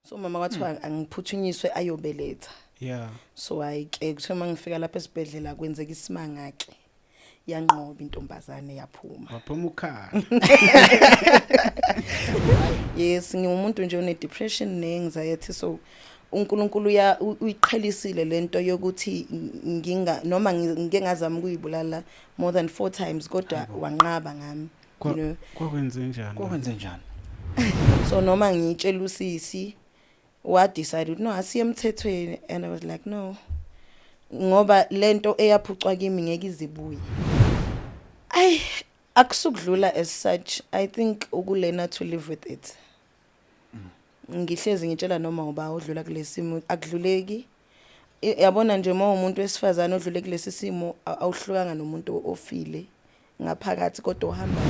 So mama kwathiwa angiphuthunyiswe ayobeletha. So hayi ke, kuthiwa uma ngifika lapha esibhedlela kwenzeka isimanga ke, yanqoba intombazane, yaphuma. Waphuma ukhala. Yes, ngiwumuntu nje one depression ne anxiety, so uNkulunkulu uyiqhelisile lento yokuthi nginga noma ngike ngazama ukuyibulala more than 4 times, kodwa wanqaba ngami. You know. Kwakwenze njani? Kwakwenze njani? So noma ngitshela usisi, wa decide ukuthi no, asiye emthethweni, and I was like no, ngoba lento eyaphucwa kimi ngeke izibuye. Ay, akusukudlula as such. I think ukulearna to live with it. Ngihlezi ngitshela noma uba odlula kulesimo, akudluleki. Yabona nje, uma umuntu wesifazane odlule kulesi simo, awuhlukanga nomuntu ofile ngaphakathi, kodwa uhamba.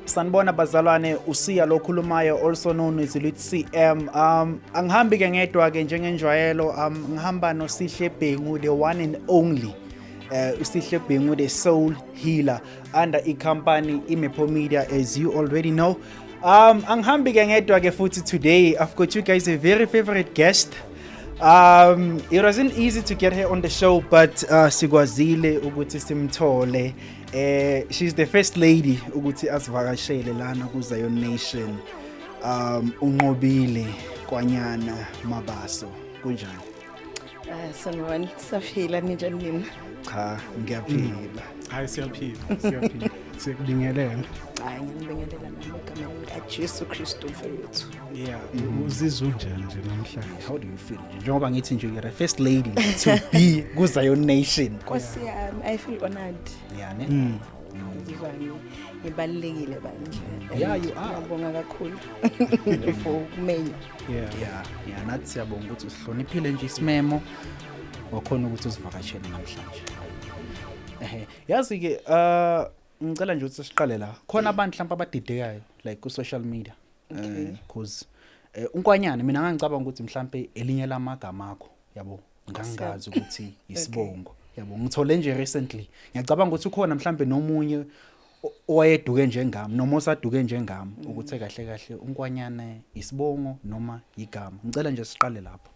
Sanibona bazalwane, uSiya lokhulumayo, also known as Lit CM. Angihambi ke ngedwa ke njengenjwayelo, ngihamba noSihle Bhengu, the one and only. USihle Bhengu, the soul healer under i-company Imepo Media, as you already know. Angihambi ke ngedwa ke futhi today. I've got you guys a very favorite guest. It wasn't easy to get her on the show, but sikwazile ukuthi simthole. She's the first lady ukuthi asivakashele lana ku Zion Nation. uNqobile Kwanyana Mabaso. Kunjani? Ah, sanibona, saphila, ninjani nina? Cha, ngiyaphila. Hayi, siyaphila, siyaphila. Siyakubingelela. Hayi, ngiyanibingelela nami egameni likaJesu Kristu mfowethu. Yeah, uzizwa unjani nje namhlanje? How do you feel? Njengoba ngithi nje you're the first lady to be ku Zion Nation. Nkosi yami, I feel honored. Yeah, ne? Ngizizwa ngibalulekile bandla. Yeah, you are. Ngiyabonga kakhulu for ukumenywa. Yeah, nathi siyabonga ukuthi usihloniphile nje isimemo, wakhona ukuthi usivakashele namhlanje. Yazi ke, ngicela nje ukuthi siqale la. Khona abantu mhlawumbe abadidekayo like ku social media. Cause uNkwanyana mina ngangicabanga ukuthi mhlambe elinye lamagama akho, yabo, ngangazi ukuthi isibongo. Yabo, ngithole nje recently. Ngiyacabanga ukuthi ukhona mhlambe nomunye owayeduke njengami noma osaduke njengami ukuthi kahle kahle uNkwanyana isibongo noma igama. Ngicela nje siqale lapho.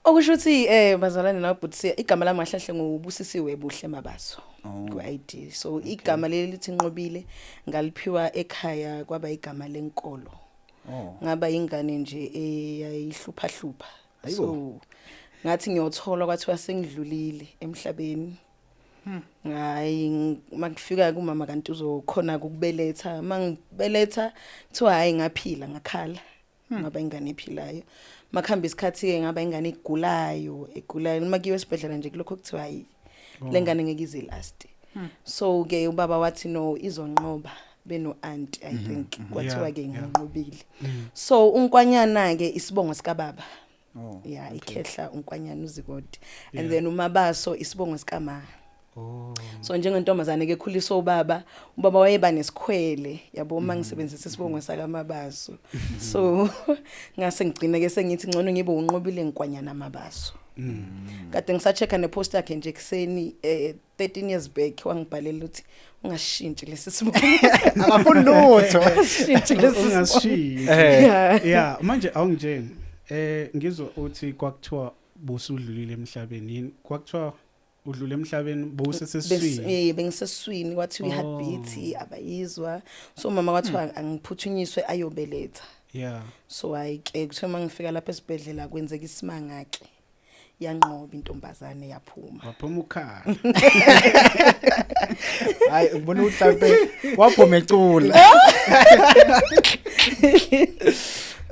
Okusho ukuthi bazalwane nabhuti, igama lami kahle nguBusisiwe Buhle Mabaso ku ID. So igama leli lithi Nqobile ngaliphiwa ekhaya, kwaba igama lenkolo. Ngaba ingane nje eyayihlupha hlupha. So ngathi ngiyothola kwathiwa sengidlulile emhlabeni. Hayi, makufika kumama kanti uzokhona ukubeletha, mangibeletha kuthiwa hayi, ngaphila, ngakhala, ngaba ingane ephilayo. Makhamba isikhathi ke ngaba ingane egulayo egulayo, makuyiwe esibhedlela nje kulokho kuthiwa hayi, lengane ngeke ize last. So ke ubaba wathi no, izonqoba, beno aunt, I think kwathiwa ke nginqobile. So uNkwanyana ke isibongo sika baba. Yeah, ikhehla uNkwanyana uZikode, and then uMabaso isibongo sika ma. So njengentombazane ke khuliswa ubaba, ubaba wayeba nesikhwele, yabo, uma ngisebenzisa isibongo sakaMabaso. So ngase ngigcine ke sengithi ngcono ngibe uNqobile Nkwanyana Mabaso. Kade ngisachecka nepost yakhe nje kuseni, 13 years back, wangibhalela ukuthi ungashintshi lesi sibongo. Akafuni lutho. Ungashintshi lesi sibongo. Ungashiyi. Yeah, manje awungitsheni. Ngizwa uthi kwakuthiwa busudlulile emhlabeni yini? Kwakuthiwa udlule emhlabeni bowusesesiswini? Bengisesiswini, kwathiwa i-heartbeat abayizwa. So mama kwathiwa angiphuthunyiswe ayobeletha. So hayi ke, kuthiwa uma ngifika lapha esibhedlela kwenzeka isimanga ke, yanqoba intombazane, yaphuma. Waphuma ukhala. Hayi, ngibona ukuthi mhlambe waphuma ecula.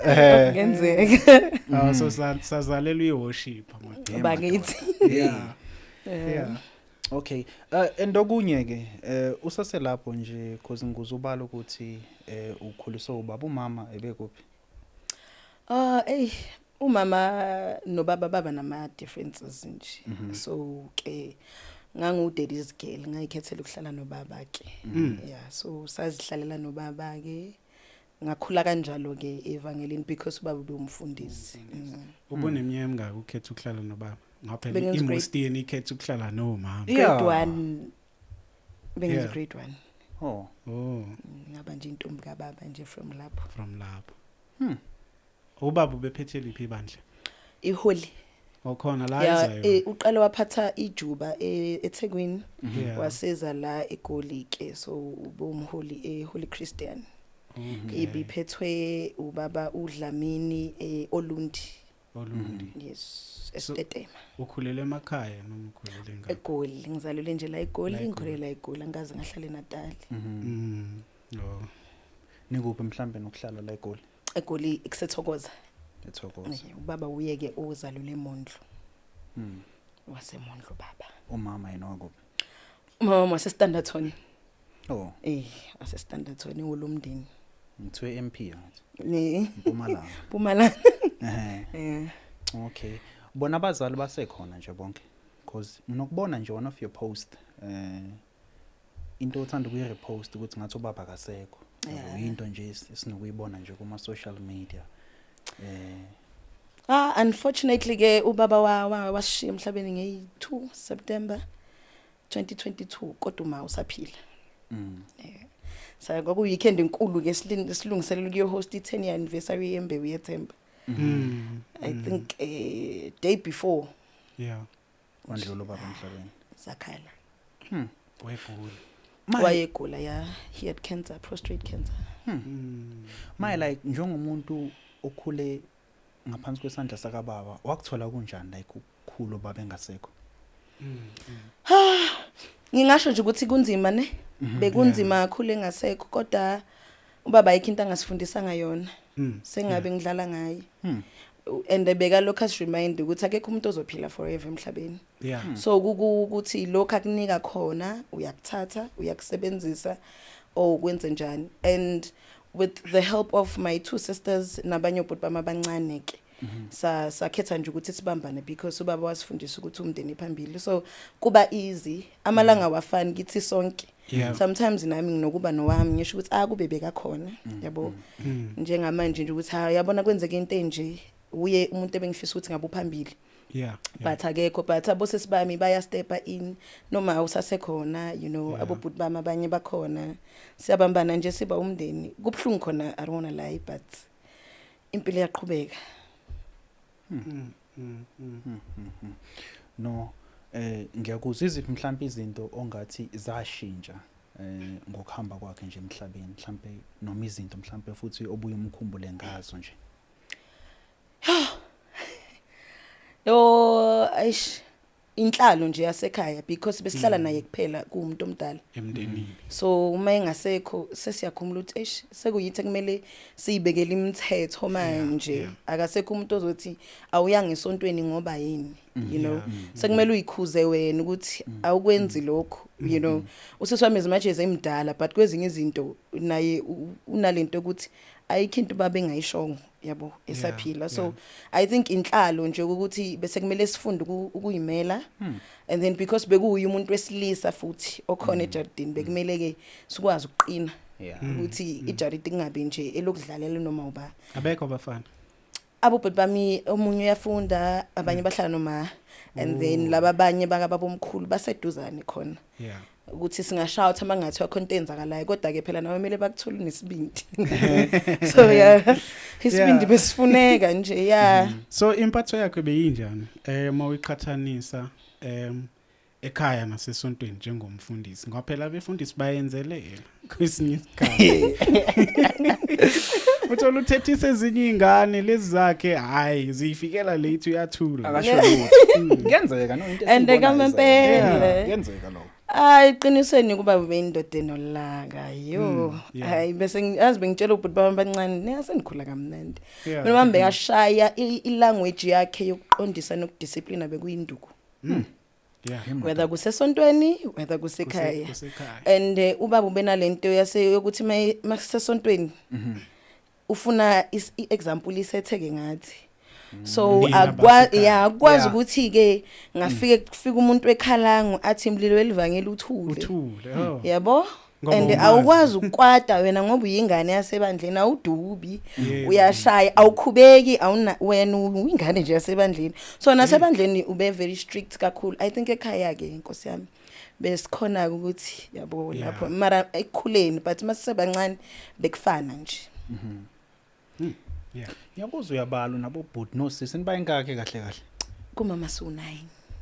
Ngenzeka. Ah, so sazalelwa i-worship madoda. Yeah, Bakithi. Yeah. Yeah. Okay. And okunye ke usaselapho nje cause nguzubala ukuthi ukhuliswe ubaba, umama ebekuphi? Ah, ey, umama nobaba baba nama differences nje. So ke ngangu daddy's girl, ngayikhethela ukuhlala nobaba ke. Yeah, so sazihlalela nobaba ke. Ngakhula kanjalo ke evangelini because ubaba ubumfundisi. Ubuneminyaka emingaki ukhetha ukuhlala nobaba? Ngoba phela Bengenza imostini ikhetha ukuhlala nomama. Yeah. Grade 1. Bengenza grade 1. Oh. Oh, Ngaba nje intombi kababa nje from lapho. from lapho. Ubaba ubephethe liphi ibandla? Iholi. Okhona la Yeah, ezayo. uqale waphatha ijuba eThekwini. Yeah. Waseza la eGoli ke, so ubumholi eHoly Christian. Okay. Ibiphethwe ubaba uDlamini Olundi. Olundi. Yes, esitetema. Ukhulele emakhaya noma ukhulele ngaphi? eGoli, ngizalelwe nje la La eGoli, eGoli. ngikhulele la eGoli, angikaze ngahlala eNatal. Oh. Nikuphi mhlambe nokuhlala la eGoli? eGoli kusethokoza. eThokoza. Ubaba uye ke ozalelwe eMondlo. WaseMondlo baba. Umama yena wakuphi? Umama waseStanderton. Oh, WaseStanderton ewolomndeni. ngithiwe MP ngathi. Ne Mpumalanga. Mpumalanga. Ehhe. Okay. Bona abazali basekhona nje bonke. Because nginokubona nje one of your post into othanda ukuyi-repost ukuthi ngathi ubaba akasekho. Yabo, into nje esinokuyibona nje kuma social media. Ah, unfortunately ke ubaba washiya emhlabeni nge-2 September 2022, kodwa uma usaphila. Sa kwaku weekend enkulu ke, silungiselela ukuyo host i-10 year anniversary yembewu yethemba. I think day before Wandlula ubaba emhlabeni. sakhala. Wegula. Wayegula, yeah, he had cancer, prostate cancer. My like njengomuntu okhule ngaphansi kwesandla sakababa, wakuthola kunjani like ukukhula ubaba engasekho? Ngingasho nje ukuthi kunzima ne, bekunzima kakhulu engasekho, kodwa ubaba ayikho into angasifundisanga yona. Sengabe ngidlala ngaye. And beka lokho as remind ukuthi akekho umuntu ozophila forever emhlabeni. So ukuthi lokho akunika khona uyakuthatha, uyakusebenzisa or kwenze njani, and with the help of my two sisters nabanye obhuti bami abancane ke, sakhetha nje ukuthi sibambane because ubaba wasifundisa ukuthi umndeni phambili, so kuba easy, amalanga wafani kithi sonke. Sometimes nami nginokuba nowami ngisho ukuthi akube bekakhona, yabo, njengamanje nje ukuthi ha, yabona kwenzeke into enje, uye umuntu ebengifisa ukuthi ngabe uphambili. But akekho, but abosesi bami baya step in noma usasekhona, abobhuti bami abanye bakhona, siyabambana nje, siba umndeni. Kubhlungu khona, I don't wanna lie, but impilo iyaqhubeka. No, ngiyakuzwa. Iziphi mhlawumbe izinto ongathi zashintsha ngokuhamba kwakhe nje emhlabeni, mhlambe noma izinto mhlambe futhi obuye umkhumbule ngazo nje? Yo, eish, inhlalo nje yasekhaya, because besihlala naye kuphela kuumuntu omdala Emndenini. So uma engasekho sesiyakhumula ukuthi eish, sekuyithi kumele siyibekele imithetho manje. Akasekho umuntu ozothi awuyanga esontweni ngoba yini. Sekumele uyikhuze wena ukuthi awukwenzi lokho. Usisi wami as much as emdala, but kwezinye izinto naye unalento ukuthi ayikho into baba engayishongo, yabo, esaphila. So I think inhlalo nje ukuthi bese kumele sifunde ukuyimela, and then because bekuyi umuntu wesilisa futhi okhona ejardini, bekumele ke sikwazi ukuqina ukuthi ijaridi kungabi nje elokudlalela noma uba. Abekho abafana? Abobhuti bami, omunye uyafunda, abanye bahlala noma, and then laba abanye bakababa omkhulu baseduzane khona ukuthi singashout uma ngathiwa khona into eyenzakalayo, kodwa ke phela nawe kumele bakuthole nesibindi, so yeah, isibindi besifuneka nje, yeah. So impatho yakhe beyinjani mawuyiqhathanisa ekhaya nasesontweni njengomfundisi? Ngoba phela abefundisi bayenzelela kwesinye isikhathi, uthola uthethisa ezinye iy'ngane, lezi zakhe hhayi, ziyifikela late, uyathula. Akasho lutho. Kuyenzeka no into And esiyibonayo kamampela. ezayo. Kuyenzeka lokho. Hayi, qinisweni kuba beyindoda enolaka yo. Hayi, bese yazi bengitshela ubhuti bami abancane niyasenikhula kamnandi. Mina bami bekashaya i-language yakhe yokuqondisa nokudisciplina bekuyinduku. Whether kusesontweni, whether kusekhaya. Kusekhaya. And ubaba ubenalento yase yokuthi makusesontweni ufuna i-example isetheke ngathi. So Nina akwa basekhaya. yeah, akwazi ukuthi ke ngafike kufika umuntu ekhalango athi imlilo welivangeli uthule. Uthule. Oh. Yabo? Ngoba And umazi. awukwazi ukukwata wena ngoba uyingane yasebandleni, awudubi, uyashaya, awukhubeki, awuna, wena uyingane nje yasebandleni. So nasebandleni ube very strict kakhulu. I think ekhaya ke, inkosi yami, besikhona ukuthi yabo lapho mara ekukhuleni, but masisebancane bekufana nje. Ngiyakuzwa uyabala nabo bhuti nosisi, nibayingakhe kahle kahle? Kumama su9.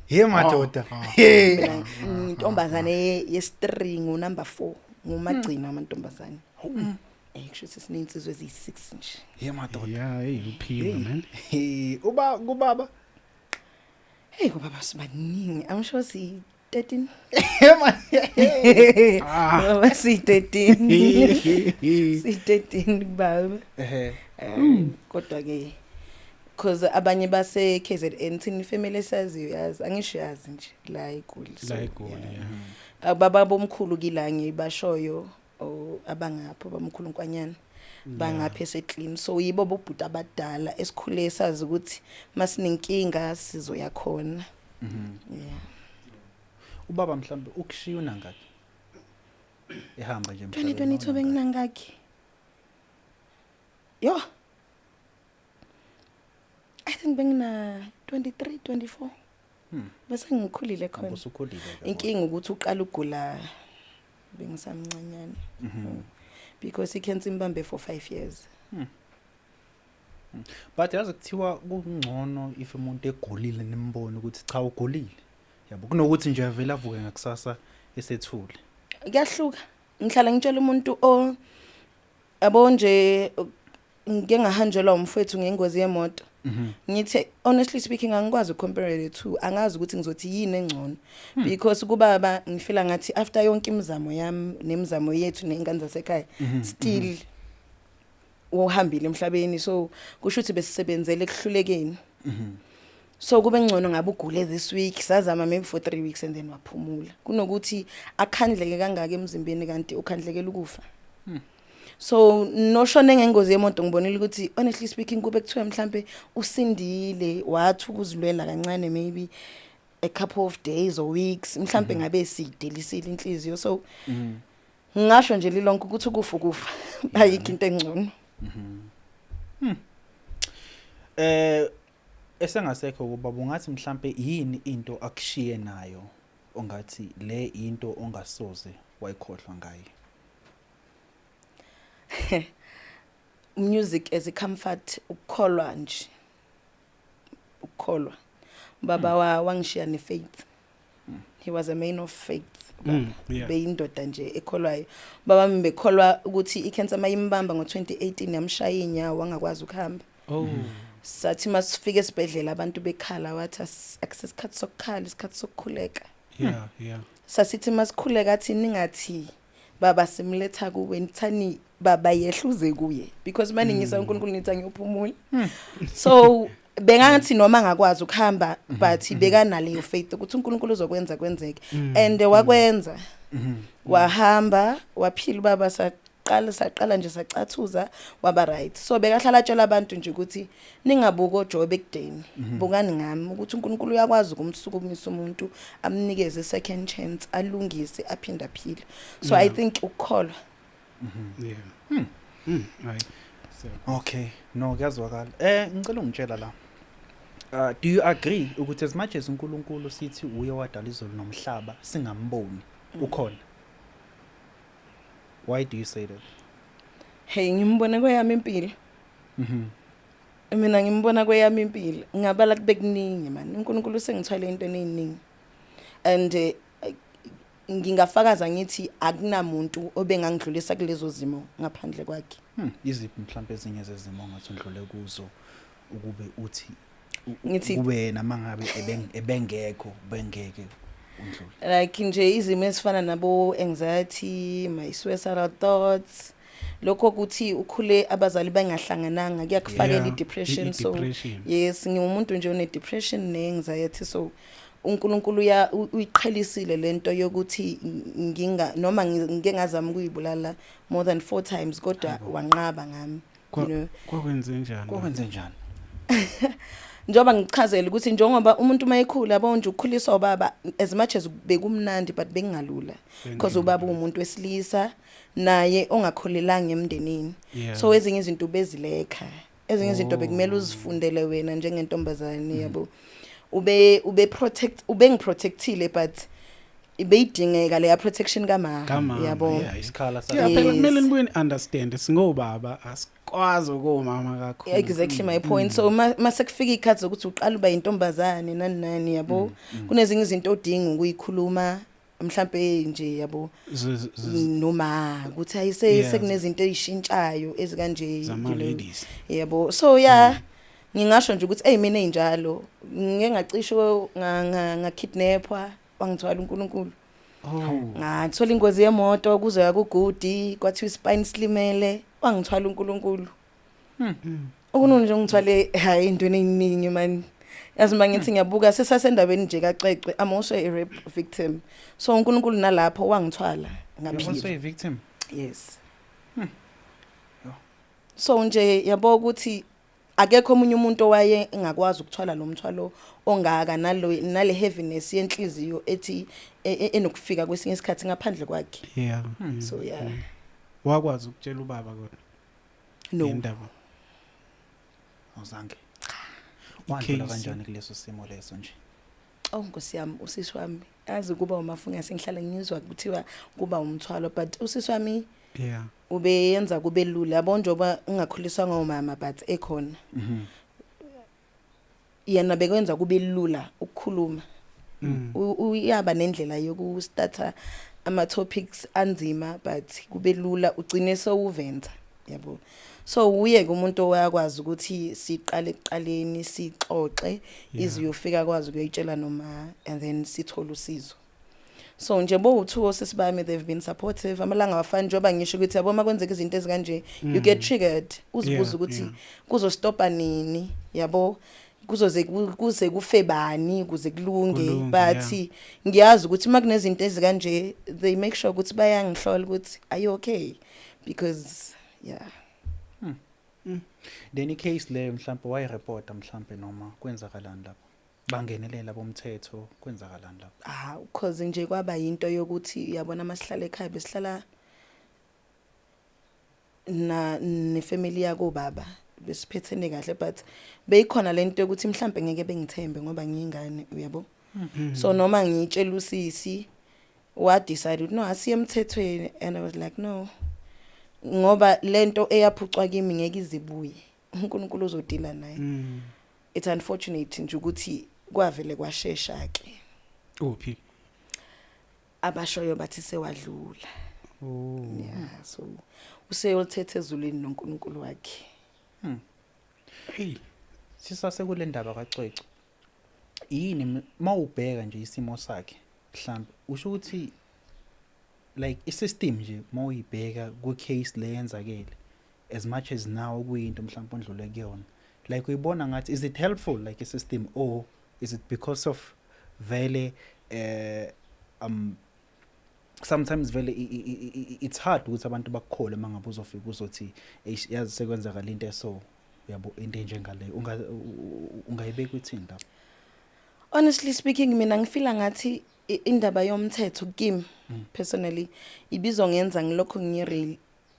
He madoda. Oh. He. Mina ngintombazane ye-3, ngu-number 4, ngumagcina amantombazane. Kusho ukuthi sinezinsizwa eziyi-6 nje. He madoda. Yeah, hey, uphiwe man. He uba kubaba. Hey, kubaba sibaningi, I'm sure si 13. He man. Ah. Baba si 13, si 13 kubaba. Ehe. Kodwa ke cause abanye base KZN, thina ifamily esaziyo, yazi angisho, yazi nje la eGoli. So, La eGoli, yeah. yeah. Ababa bomkhulu kila ngibashoyo o abangapho bamkhulu nkwanyana bangapha eseClean, so yibo bobhuti abadala esikhule sazi ukuthi masinenkinga sizoya khona. Yeah. Ubaba mhlambe ukushiya unangaki? Ehamba nje emhlabeni. 2022 benginangaki? Yo, I think bengina 23, 24. Bese ngikhulile khona. Usukhulile ke. Inkinga ukuthi uqala ugula bengisamncanyana because i-cancer imbambe for 5 years. But yazi kuthiwa kungcono if umuntu egulile nimbone ukuthi cha ugulile. Yabo, kunokuthi nje avele avuke ngakusasa esethule. Kuyahluka. Ngihlala ngitshela umuntu o yabo nje, ngike ngahanjelwa umfowethu ngengozi yemoto, ngithi honestly speaking angikwazi ukucompare the two, angazi ukuthi ngizothi yini engcono, because kubaba ngifila ngathi after yonke imizamo yami nemizamo yethu ney'ngane zasekhaya, still uhambile emhlabeni, so kusho ukuthi besisebenzele ekuhlulekeni. So kube ngcono ngabe ugule this week, sazama maybe for 3 weeks and then waphumula, kunokuthi akhandleke kangaka emzimbeni kanti ukhandlekela ukufa. So noshone ngengozi yemoto ngibonile ukuthi honestly speaking kube kuthiwa mhlambe usindile, wathi ukuzilwela kancane maybe a couple of days or weeks, mhlambe ngabe sidelisile inhliziyo. So ngingasho nje lilonke ukuthi ukufa ukufa, ayikho into engcono. Esengasekho kubaba, ungathi mhlambe yini into akushiye nayo ongathi le into ongasoze wayikhohlwa ngayo? Music as a comfort, ukukholwa nje, ukukholwa. Baba wangishiya ne-faith. He was a man of faith. Beyindoda nje ekholwayo baba mi, bekholwa ukuthi i-cancer mayimbamba ngo-2018 yamshaya inyawo wangakwazi ukuhamba. Sathi masifika esibhedlela abantu bekhala, wathi akusesikhathi sokukhala, isikhathi sokukhuleka. Sasithi masikhuleka athi ningathi baba simletha kuwe, nithani baba yehluze kuye, because maningisa uNkulunkulu nithi angiyophumula. So bengathi noma angakwazi ukuhamba, but bekanaleyo faith ukuthi uNkulunkulu uzokwenza kwenzeke, and wakwenza, wahamba, waphila ubaba. Saqala nje sacathuza, waba right. So bekahlala atshela abantu nje ukuthi ningabuki oJobe ekudeni, bukani ngami ukuthi uNkulunkulu uyakwazi ukumsukumisa umuntu, amnikeze second chance, alungise, aphinde aphile. So I think ukukholwa. Yeah. Hayi. So Okay, no, kuyazwakala. Ngicela ungitshela la. Do you agree ukuthi as much as uNkulunkulu sithi uye wadala izulu nomhlaba singamboni, ukhona? Why do you say that? Hey, ngimbone kweyami impilo. Mina ngimbona kweyami impilo, ngabala kube kuningi man, uNkulunkulu usengithwale into eziningi and ngingafakaza ngithi akunamuntu obengangidlulisa kulezo zimo ngaphandle kwakhe. Iziphi mhlawumbe ezinye zezimo ongathi undlule kuzo ukube uthi Ngithi kube yena mangabe ebengekho bengeke? undlule. Like nje izimo ezifana nabo anxiety, my suicidal thoughts, lokho ukuthi ukhule abazali bengahlangananga kuyakufakela i-depression, so I-depression. Yes, ngiwumuntu nje one-depression ne-anxiety, so uNkulunkulu uyiqhelisile lento yokuthi nginga noma ngike ngazama ukuyibulala more than 4 times, kodwa Hayibo. wanqaba ngami. Kwakwenze njani? Kwakwenze njani? Njengoba ngichazela ukuthi njengoba umuntu mayekhula, yabo nje, ukukhuliswa ubaba, as much as bekumnandi, but bekungalula because ubaba uwumuntu wesilisa naye ongakhulelanga emndenini. So ezinye izinto bezilekha, ezinye izinto bekumele uzifundele wena njengentombazane, yabo. Ube protect, ube ngiprotectile, but ibeyidingeka leya protection kama, Kamama, yabo. Isikhala Yeah, phela Yes. kumele nibuye ni-understand, singobaba asikwazi ukomama kakhulu. Exactly my point. So mase kufika ikhathi zokuthi uqala uba intombazane nani nani, yabo, kunezinye izinto odinga ukuyikhuluma mhlambe nje, yabo, noma ukuthi ayise sekunezinto ezishintshayo ezikanje, you know. Zama-ladies. Yabo, so yeah, ngingasho nje ukuthi hey, mina enjalo ngike ngacishwe nga kidnapwa, wangithwala uNkulunkulu. Ngathola ingozi yemoto kuzoya kugudi, kwathiwa ispine silimele, wangithwala uNkulunkulu. Ukununu nje ngithwale hayi intweni eziningi man. Yazi mangithi ngiyabuka sesasendabeni nje kaCwecwe, I'm also a rape victim, so uNkulunkulu nalapho wangithwala You're also ngaphila. a victim? Yes. Yo. So nje yabo ukuthi akekho omunye umuntu owaye engakwazi ukuthwala lo mthwalo ongaka nalo nale heaviness yenhliziyo ethi enokufika kwesinye isikhathi ngaphandle kwakhe. So yeah. Wakwazi ukutshela ubaba kodwa No. indaba? Awuzange? Wandlula I-case. kanjani kuleso simo leso nje? Oh Nkosi yami, usisi wami, yazi kuba umafunga sengihlala ngizwa kuthiwa kuba umthwalo, but usisi wami ubeyenza kube lula, yabo, njengoba ngingakhuliswa ngomama but ekhona. Yena bekwenza kube lula ukukhuluma. Uyaba nendlela yokustarta ama topics anzima, but kube lula ugcine sewuvenza, yabo. So uye ke umuntu owakwazi ukuthi siqale ekuqaleni sixoxe iziyofika kwazi ukuyitshela noma, and then sithole usizo. So nje bo-two osisi bami, they've been supportive. Amalanga awafani, njengoba ngisho ukuthi yabo uma kwenzeka izinto ezikanje, you get triggered, uzibuza ukuthi kuzostopa nini, yabo, kuzoze kuze kufe bani kuze kulunge. Kulunge, But ngiyazi ukuthi uma kunezinto ezikanje, they make sure ukuthi bayangihlola ukuthi are you okay, because yeah. Then i-case leyo mhlawumbe wayireporta mhlawumbe, noma kwenzakalani lapho, bangenelela bomthetho, kwenzakalani lapho? Ah, cause nje kwaba yinto yokuthi uyabona masihlala ekhaya, besihlala na nefamily yako baba, besiphethene kahle, but beyikhona lento yokuthi mhlambe ngeke bengithembe ngoba ngiyingane, uyabo. So noma ngiyitshela usisi, wa decide ukuthi no, asiye emthethweni, and I was like no, ngoba lento eyaphucwa kimi ngeke izibuye, uNkulunkulu uzodila naye. It's unfortunate nje ukuthi kwavele kwashesha ke. Uphi? Abashoyo bathi sewadlula. Oh. Yeah, so useyolithetha ezulwini noNkulunkulu wakhe. Hey. Sisase kule ndaba kaCwecwe, yini mawubheka nje isimo sakhe, mhlambe usho ukuthi like i-system nje mawuyibheka ku-case le yenzakele, as much as now kuyinto mhlawumbe ondlule kuyona, like uyibona ngathi is it helpful, like i-system, or is it because of vele sometimes vele it's hard ukuthi abantu bakukholwe mangabe uzofika uzothi, "Eish, yazi sekwenzakala into eso," uyabo, into enjengaleyo, ungayibeka uthini lapho? Honestly speaking, mina ngifila ngathi indaba yomthetho kimi personally ibizongenza ngilokho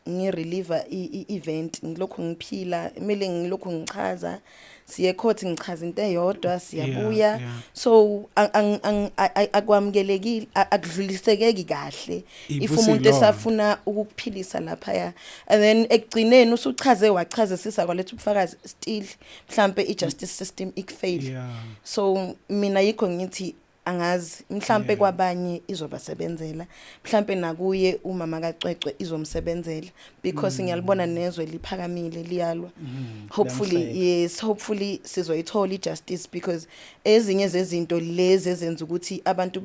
ngirelive i-event, ngilokhu ngiphila, kumele ngilokhu ngichaza, siye court, ngichaza into eyodwa, siyabuya. So akwamukelekile, akudlulisekeki kahle if Ivusa umuntu ilonda. esafuna ukukuphilisa laphaya, and then ekugcineni usuchaze wachaza, sisakwaletha ubufakazi, still mhlambe i-justice system ikufail. So mina yikho ngithi Angazi, mhlambe kwabanye izobasebenzela, mhlambe nakuye umama kaCwecwe izomsebenzela, because ngiyalibona nezwe liphakamile, liyalwa. Hopefully. Liyamseka. Yes, hopefully sizoyithola ijustice, because ezinye zezinto lezi ezenza ukuthi abantu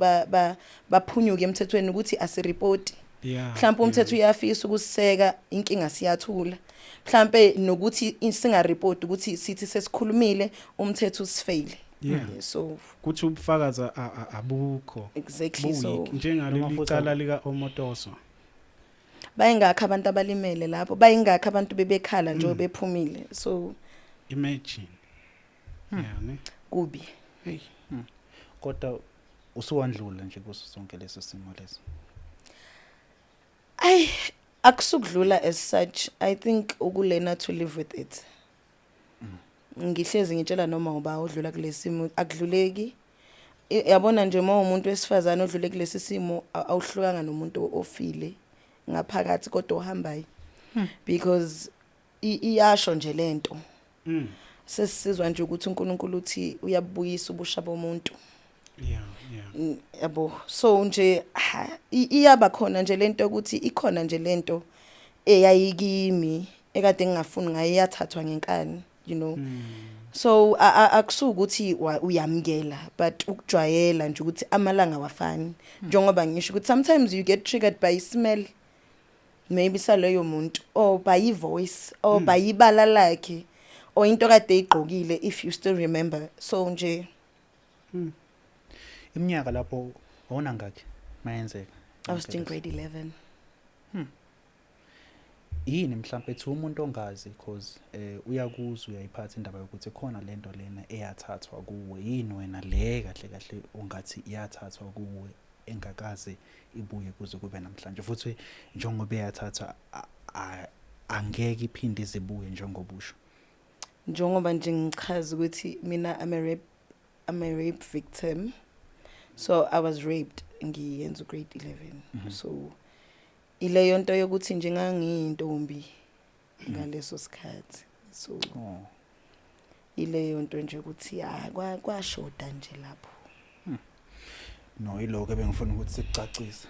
baphunyuke emthethweni ukuthi asireport. Mhlawumbe umthetho uyafisa ukusiseka, inkinga siyathula. Mhlambe nokuthi singareport, ukuthi sithi sesikhulumile, umthetho usifail. So Kuthi ubufakazi abukho. Exactly, so Buweak njengaleli Noma futhi cala lika Omotoso. Bayingakho abantu abalimele lapho, bayingakho abantu bebekhala nje bephumile, so Imagine. Yeah, ne. Kubi. Hey. Kodwa usuwandlula nje kuso sonke leso simo leso? Ay, akusukudlula as such. I think ukulearna to live with it. Ngihlezi ngitshela noma uba odlula kulesimo, akudluleki. Yabona nje, uma umuntu wesifazane odlule kulesi simo, awuhlukanga nomuntu ofile ngaphakathi kodwa ohambayo, because iyasho nje lento. Sesizwa nje ukuthi uNkulunkulu uthi uyabuyisa ubusha bomuntu. Yabo, so nje ha, iyaba khona nje lento ukuthi ikhona nje lento eyayikimi ekade ngingafuni ngayo, iyathathwa ngenkani. So akusuki ukuthi uyamkela, but ukujwayela nje ukuthi amalanga wafani, njengoba ngisho ukuthi sometimes you get triggered by smell maybe saleyo muntu, or by voice, or by ibala lakhe, or into kade igqokile, if you still remember. So nje Iminyaka lapho awuna ngakhi mayenzeka? I was in grade 11. Yini mhlambe ethi umuntu ongazi, because uyakuzwa, uyayiphatha indaba yokuthi khona lento lena eyathathwa kuwe, yini wena le kahle kahle ungathi iyathathwa kuwe engakaze ibuye kuze kube namhlanje, futhi njengoba eyathathwa angeke iphinde izibuye njengoba usho? Njengoba nje ngichaza ukuthi mina I'm a rape victim. So I was raped ngiyenza grade 11. So ileyo nto yokuthi nje ngangiyintombi ngaleso sikhathi, so ileyo nto nje ukuthi ah, kwashoda nje lapho. No, iloko ebengifuna ukuthi sikucacise.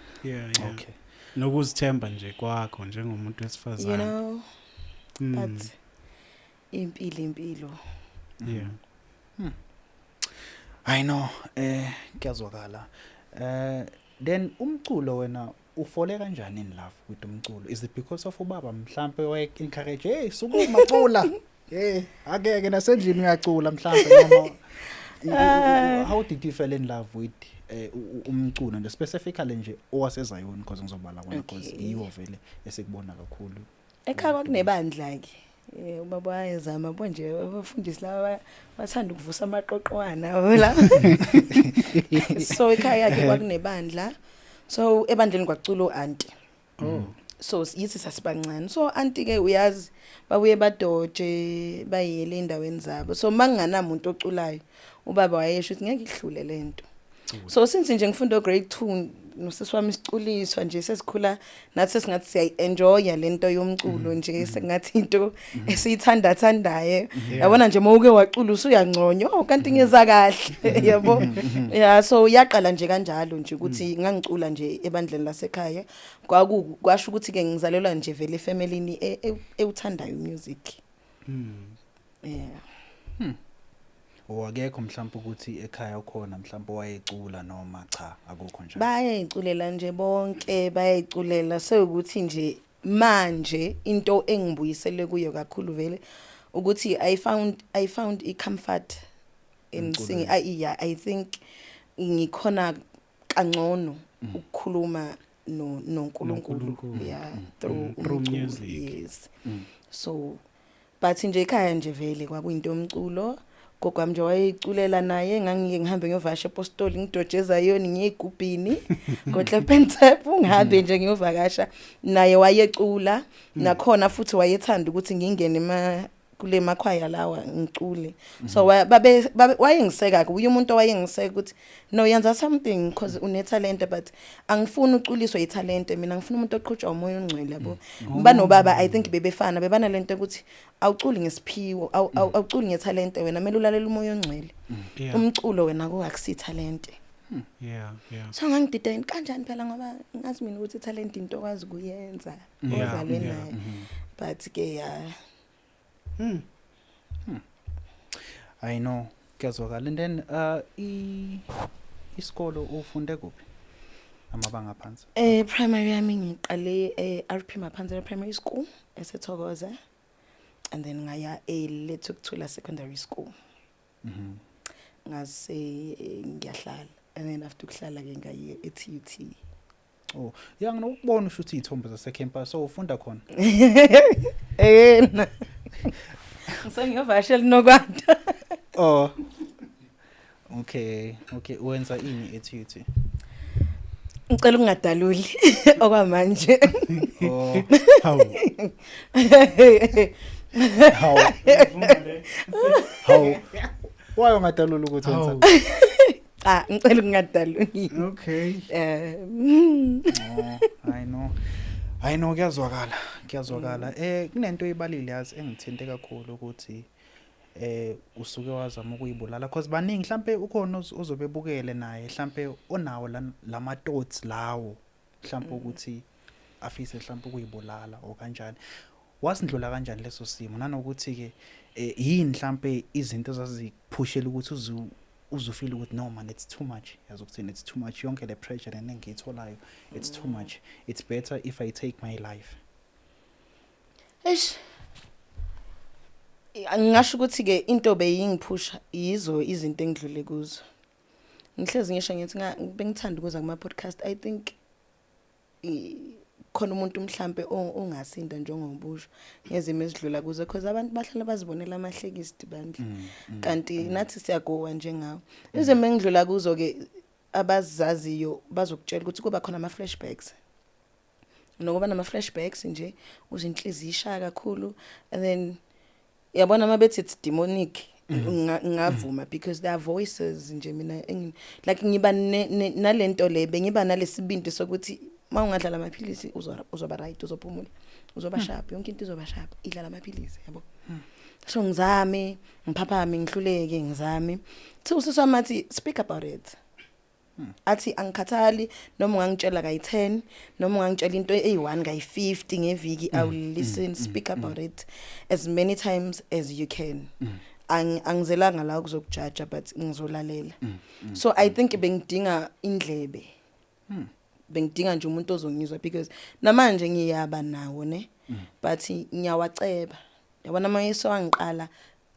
Okay. Nokuzithemba nje kwakho njengomuntu wesifazane. But impilo impilo. I know, kuyazwakala. Then umculo, wena ufole kanjani in love with umculo? Is it because of ubaba mhlambe waye encourage, "Hey, sukuma, cula"? Hey, akeke nasendlini uyacula mhlambe, noma how did you fall in love with umculo nje, specifically nje owaseZion, because ngizobala kona because yiwo vele esikubona kakhulu? Ekhaya kwakunebandla ke. Ubaba wayezama bo nje, abafundisi laba bathanda ukuvusa amaqoqwana la. So ekhaya ke kwakunebandla. So ebandleni kwakucula uanti. So yithi sasibancane. So anti ke, uyazi, babuye badoje bayiyele endaweni zabo. So manginganamuntu oculayo, ubaba wayesho ukuthi ngeke ihlule lento. So since nje ngifunda grade 2 nosisi wami siculiswa nje, sesikhula nathi, sesingathi siyayi-enjoya lento yomculo nje, sengathi into esiyithanda thandayo. Yabona nje, mawuke wacula usuyanconywa, "Oh, kanti ngeza kahle," yabo. Yeah, so yaqala nje kanjalo nje ukuthi ngangicula nje ebandleni lasekhaya. Kwaku kwasho ukuthi ke ngizalelwa nje vele efamilini ewuthandayo music. Yeah. Owakekho mhlawumbe ukuthi ekhaya ukhona mhlawumbe wayecula, noma cha, akukho njalo? Bayayiculela nje bonke, bayayiculela. Sekuthi nje manje into engibuyisele kuyo kakhulu vele ukuthi I found i comfort in Emculweni. singing. Yeah, I think ngikhona kangcono ukukhuluma no noNkulunkulu. NoNkulunkulu. Yeah, through Through umculo. music. Yes. So but nje ekhaya nje vele kwakuyinto yomculo. Gogo wami nje wayeyiculela naye. Ngangike ngihambe ngiyovakasha epostoli, ngidoje eZayoni, ngiye egubhini ngoClepentep, ngihambe nje ngiyovakasha naye, wayecula nakhona futhi. Wayethanda ukuthi ngingene ema kule makhwaya lawa ngicule. So babe wayengiseka ke, uye umuntu owayengiseka ukuthi, "No, yenza something because une talent, but angifuni uculiswe italent mina, ngifuna umuntu oqhutshwa umoya ongcwele," yabo. Banobaba, I think bebefana, bebana lento ukuthi awuculi ngesiphiwo, awuculi ngetalent wena, kumele ulalela umoya ongcwele. Umculo wena kuakusi talent. Yeah. So ngangidideni kanjani phela, ngoba ngazi mina ukuthi talent into okwazi ukuyenza ozalwe nayo, but ke ya. I know, kuyazwakala. And then isikolo ufunde kuphi, amabanga aphansi? Primary yami ngiqale e-RP Maphanzela Primary School eseThokoza, and then ngaya eLethukuthula Secondary School. Ngase ngiyahlala, and then after ukuhlala ke ngaye e-TUT. Oh ya, nginokubona usho ukuthi iy'thombe zase-campus, so ufunda khona? Yena ngisengiyovakashela nokwanda. Oh, okay. Wenza ini e-TUT? Ngicela ukungadaluli okwamanje. Oh. Hawu. Hawu hawu, waye ungadalula ukuthi wenza? Hawu. Cha, ngicela ukungadaluli. Okay. Oh, I know. I know, kuyazwakala, kuyazwakala. Kunento ebalile yazi engithinte kakhulu ukuthi usuke wazama ukuyibulala, because baningi mhlambe ukhona ozobe ebukele naye mhlambe onawo lama thoughts lawo, mhlambe ukuthi afise mhlambe ukuyibulala o kanjani. Wasindlula kanjani leso simo, nanokuthi ke yini mhlambe izinto ezazikuphushela ukuthi uzufeel ukuthi, no man, it's too much, yazi ukuthini, it's too much, yonke le pressure lena engiyitholayo, it's too much, it's better if I take my life? Eish. Ngingasho ukuthi ke into beyingiphusha yizo izinto engidlule kuzo. Ngihlezi ngisho ngithi bengithanda ukuza kuma podcast. I think khona umuntu mhlambe ongasinda njengobusho ngezimo ezidlula kuzo, because abantu bahlala bazibonela amahlekisi bandla, kanti nathi siyagowa njengawo. Izimo engidlula kuzo ke, abazaziyo bazokutshela ukuthi kuba khona ama flashbacks, nokuba nama flashbacks nje uzinhliziyo ishaya kakhulu, and then yabona mabethi it's demonic, ngavuma because there are voices nje mina like ngiba nalento le, bengiba nalesibindi sokuthi mawungadlala amaphilisi uzoba right, uzophumula, uzoba sharp, yonke into izoba sharp, idlala amaphilisi, yabo. So ngizame, ngiphaphame, ngihluleke, ngizame. Thi usisi wami athi, "Speak about it." Athi angikhathali noma ungangitshela kayi-10, noma ungangitshela into eyi-1 kayi-50 ngeviki, I will listen. Speak about it as many times as you can. Angizelanga la ukuzokujaja, but ngizolalela. So I think bengidinga indlebe, bengidinga nje umuntu ozongizwa, because namanje ngiyaba nawo ne, but ngiyawaceba, yabona, mayeso angiqala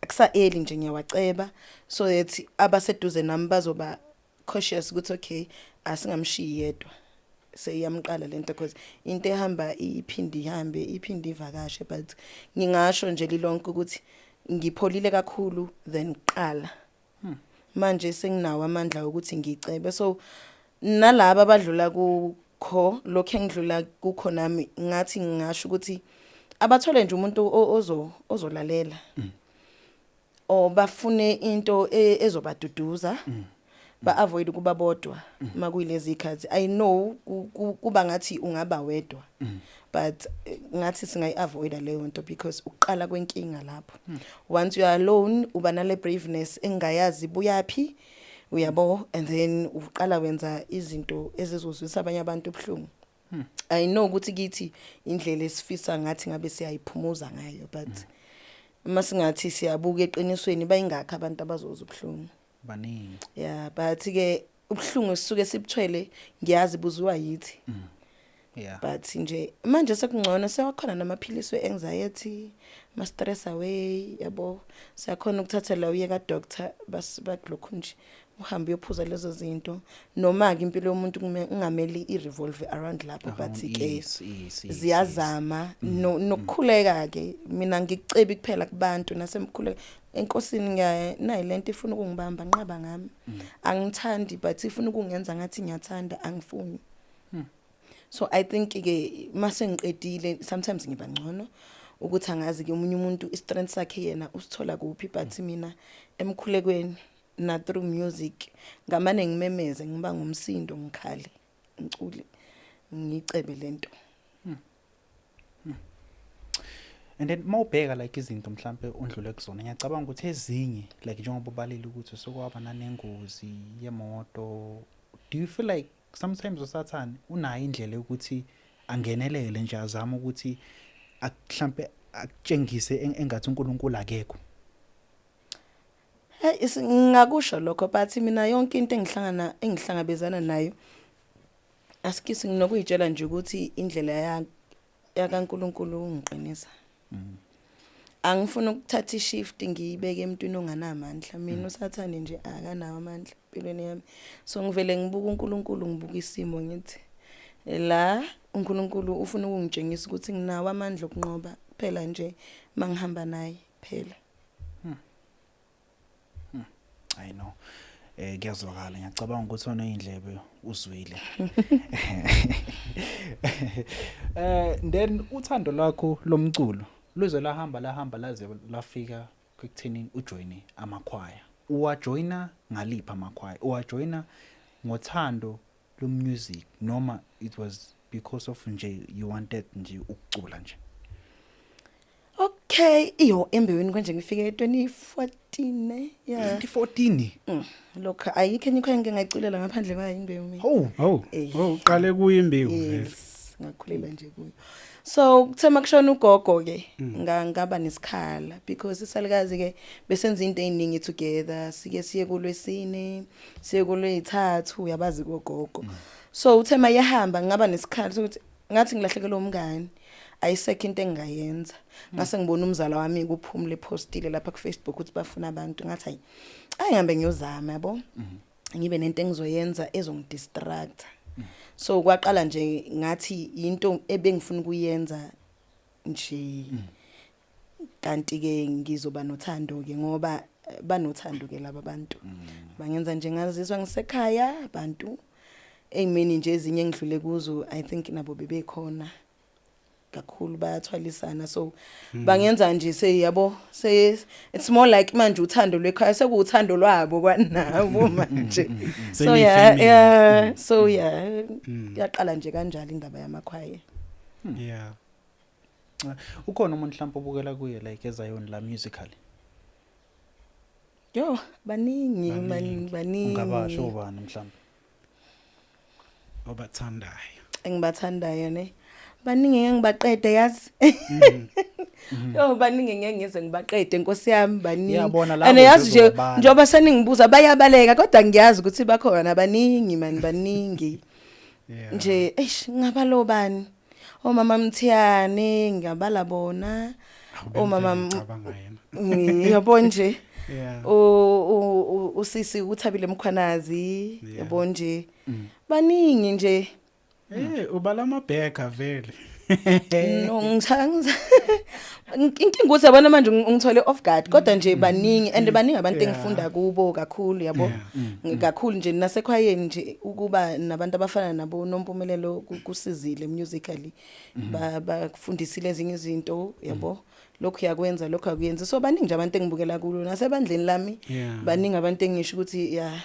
akusa early nje, ngiyawaceba so that abaseduze nami bazoba cautious ukuthi okay, asingamshiyi yedwa, seyiyamqala lento, because into ehamba iphinde ihambe, iphinde ivakashe. But ngingasho nje lilonke ukuthi ngipholile kakhulu than qala. Manje senginawo amandla ukuthi ngicebe, so nalabo abadlula kukho lokho engidlula kukho nami, ngathi ngingasho ukuthi abathole nje umuntu ozolalela or bafune into ezobaduduza, ba avoid ukuba bodwa makuyilezi ikhathi. I know kuba ngathi ungaba wedwa, but ngathi singayi-avoida leyo nto, because uqala kwenkinga lapho. Once you are alone, uba nale braveness engayazi buyaphi, uyabo, and then uqala wenza izinto ezizozwisa abanye abantu ubuhlungu. I know ukuthi kithi indlela esifisa ngathi ngabe siyayiphumuza ngayo, but uma singathi siyabuka eqinisweni, bayingakho abantu abazozwa ubuhlungu. Baningi. Yeah, but ke ubuhlungu sisuke sibuthwele, ngiyazi buziwa yithi. But nje manje sekungcono, sewakhona namaphilisi we-anxiety, ma-stress away, yabo, siyakhona ukuthatha la uye ka-doctor, bas bakulokhu nje uhambe uyophuza lezo zinto, noma-ke impilo yomuntu kungamele i-revolve around lapho, but ke Yes. ziyazama nokukhuleka-ke. Mina ngikucebi kuphela kubantu nasemkhuleka enkosini, ngiya nayi lento ifuna ukungibamba, nqaba ngami, angithandi, but ifuna ukungenza ngathi ngiyathanda, angifuni. So I think ke mase ngiqedile, sometimes ngiba ngcono, ukuthi angazi ke umunye umuntu i-strength sakhe yena usithola kuphi, but mina emkhulekweni na through music, ngamane ngimemeze, ngiba ngumsindo, ngikhale, ngicule, ngicebe lento. And then mawubheka like izinto mhlambe ondlule kuzona, ngiyacabanga ukuthi ezinye, like njengoba ubalile ukuthi usukwaba nanengozi yemoto. Do you feel like sometimes uSathane unayo indlela yokuthi angenelele nje, azame ukuthi mhlambe akutshengise engathi uNkulunkulu akekho? Hey, ngingakusho lokho, but mina yonke into engihlangabezana nayo, asikisi, nginokuyitshela nje ukuthi indlela yakaNkulunkulu ungiqinisa. Angifuni ukuthatha ishift ngiyibeke emntwini onganamandla. Mina uSathane nje akanawo amandla empilweni yami, so ngivele ngibuka uNkulunkulu, ngibuka isimo, ngithi la uNkulunkulu ufuna ukungitshengisa ukuthi nginawo amandla okunqoba kuphela nje mangihamba naye phela. I know, kuyazwakala. Ngiyacabanga ukuthi oneyindlebe uzwile. Then uthando lwakho lomculo luze lahamba lahamba laze lafika ekutheni ujoine amakhwaya. Uwajoina ngaliphi amakhwaya? Uwajoina ngothando lo music noma it was because of nje you wanted nje ukucula nje? Okay, iyo embewini konje ngifike 2014, eh? Yeah. 2014? Lokho ayikho enye ikhwaya engike ngayiculela ngaphandle kwayo imbewu mina. Oh. Oh, oh, uqale kuyo imbewu vele. Yes, ngakhulela nje kuyo. So kuthe makushona ugogo ke, ngaba nesikhala because isalukazi ke besenza into eziningi together, sike siye kulwesine, siye kulwethathu, uyabazi kogogo. So uthe mayehamba ngaba nesikhala sokuthi ngathi ngilahlekelwe umngani. Ayisekho into engingayenza. Ngase ngibona umzala wami kuphumule postile lapha ku Facebook ukuthi bafuna abantu, ngathi ayi, ayihambe ngiyozama, yabo. Ngibe nento engizoyenza ezongidistract. So kwaqala nje ngathi into ebengifuna ukuyenza nje, kanti ke ngizoba nothando ke ngoba banothando ke laba bantu. Bangenza nje ngazizwa ngisekhaya abantu eyimini nje ezinye engidlule kuzo, I think nabo bebekhona kakhulu, bayathwalisana, so bangenza nje seyabo se it's more like manje uthando lwekhaya sekuuthando lwabo kwanabo manje, so yeah. Seniyi-family. Yeah, so yeah, yaqala nje kanjalo indaba yamakhwaya. Ukhona umuntu mhlawumbe obukela kuye like eZion la musically? Yo, baningi man. Baningi. Baningi. Ungabasho ubani mhlawumbe? Obathandayo. Engibathandayo ne, baningi, ngeke ngibaqede yazi. Yo, baningi, ngeke ngize ngibaqede, nkosi yami, baningi. Ngiyabona lapho And yazi nje uzobabala. njengoba seningibuza bayabaleka, kodwa ngiyazi ukuthi bakhona baningi man, baningi. Nje eish, ngabalo bani, omama Mthiyane ngabala bona. Omama Ngicabanga yena. Yabo nje. Usisi uthabile Mkhwanazi. Yabo nje, baningi nje. Ubala amabheka vele. No, ngithanda inkinga ukuthi yabona manje ungithole off guard, kodwa nje baningi and baningi abantu engifunda kubo kakhulu, yabo. Kakhulu nje nasekhwayeni nje, ukuba nabantu abafana nabo Nompumelelo kusizile musically, bakufundisile ezinye izinto, yabo, lokhu yakwenza, lokhu akuyenzi. So baningi nje abantu engibukela kulo nasebandleni lami. Baningi abantu engisho ukuthi yeah,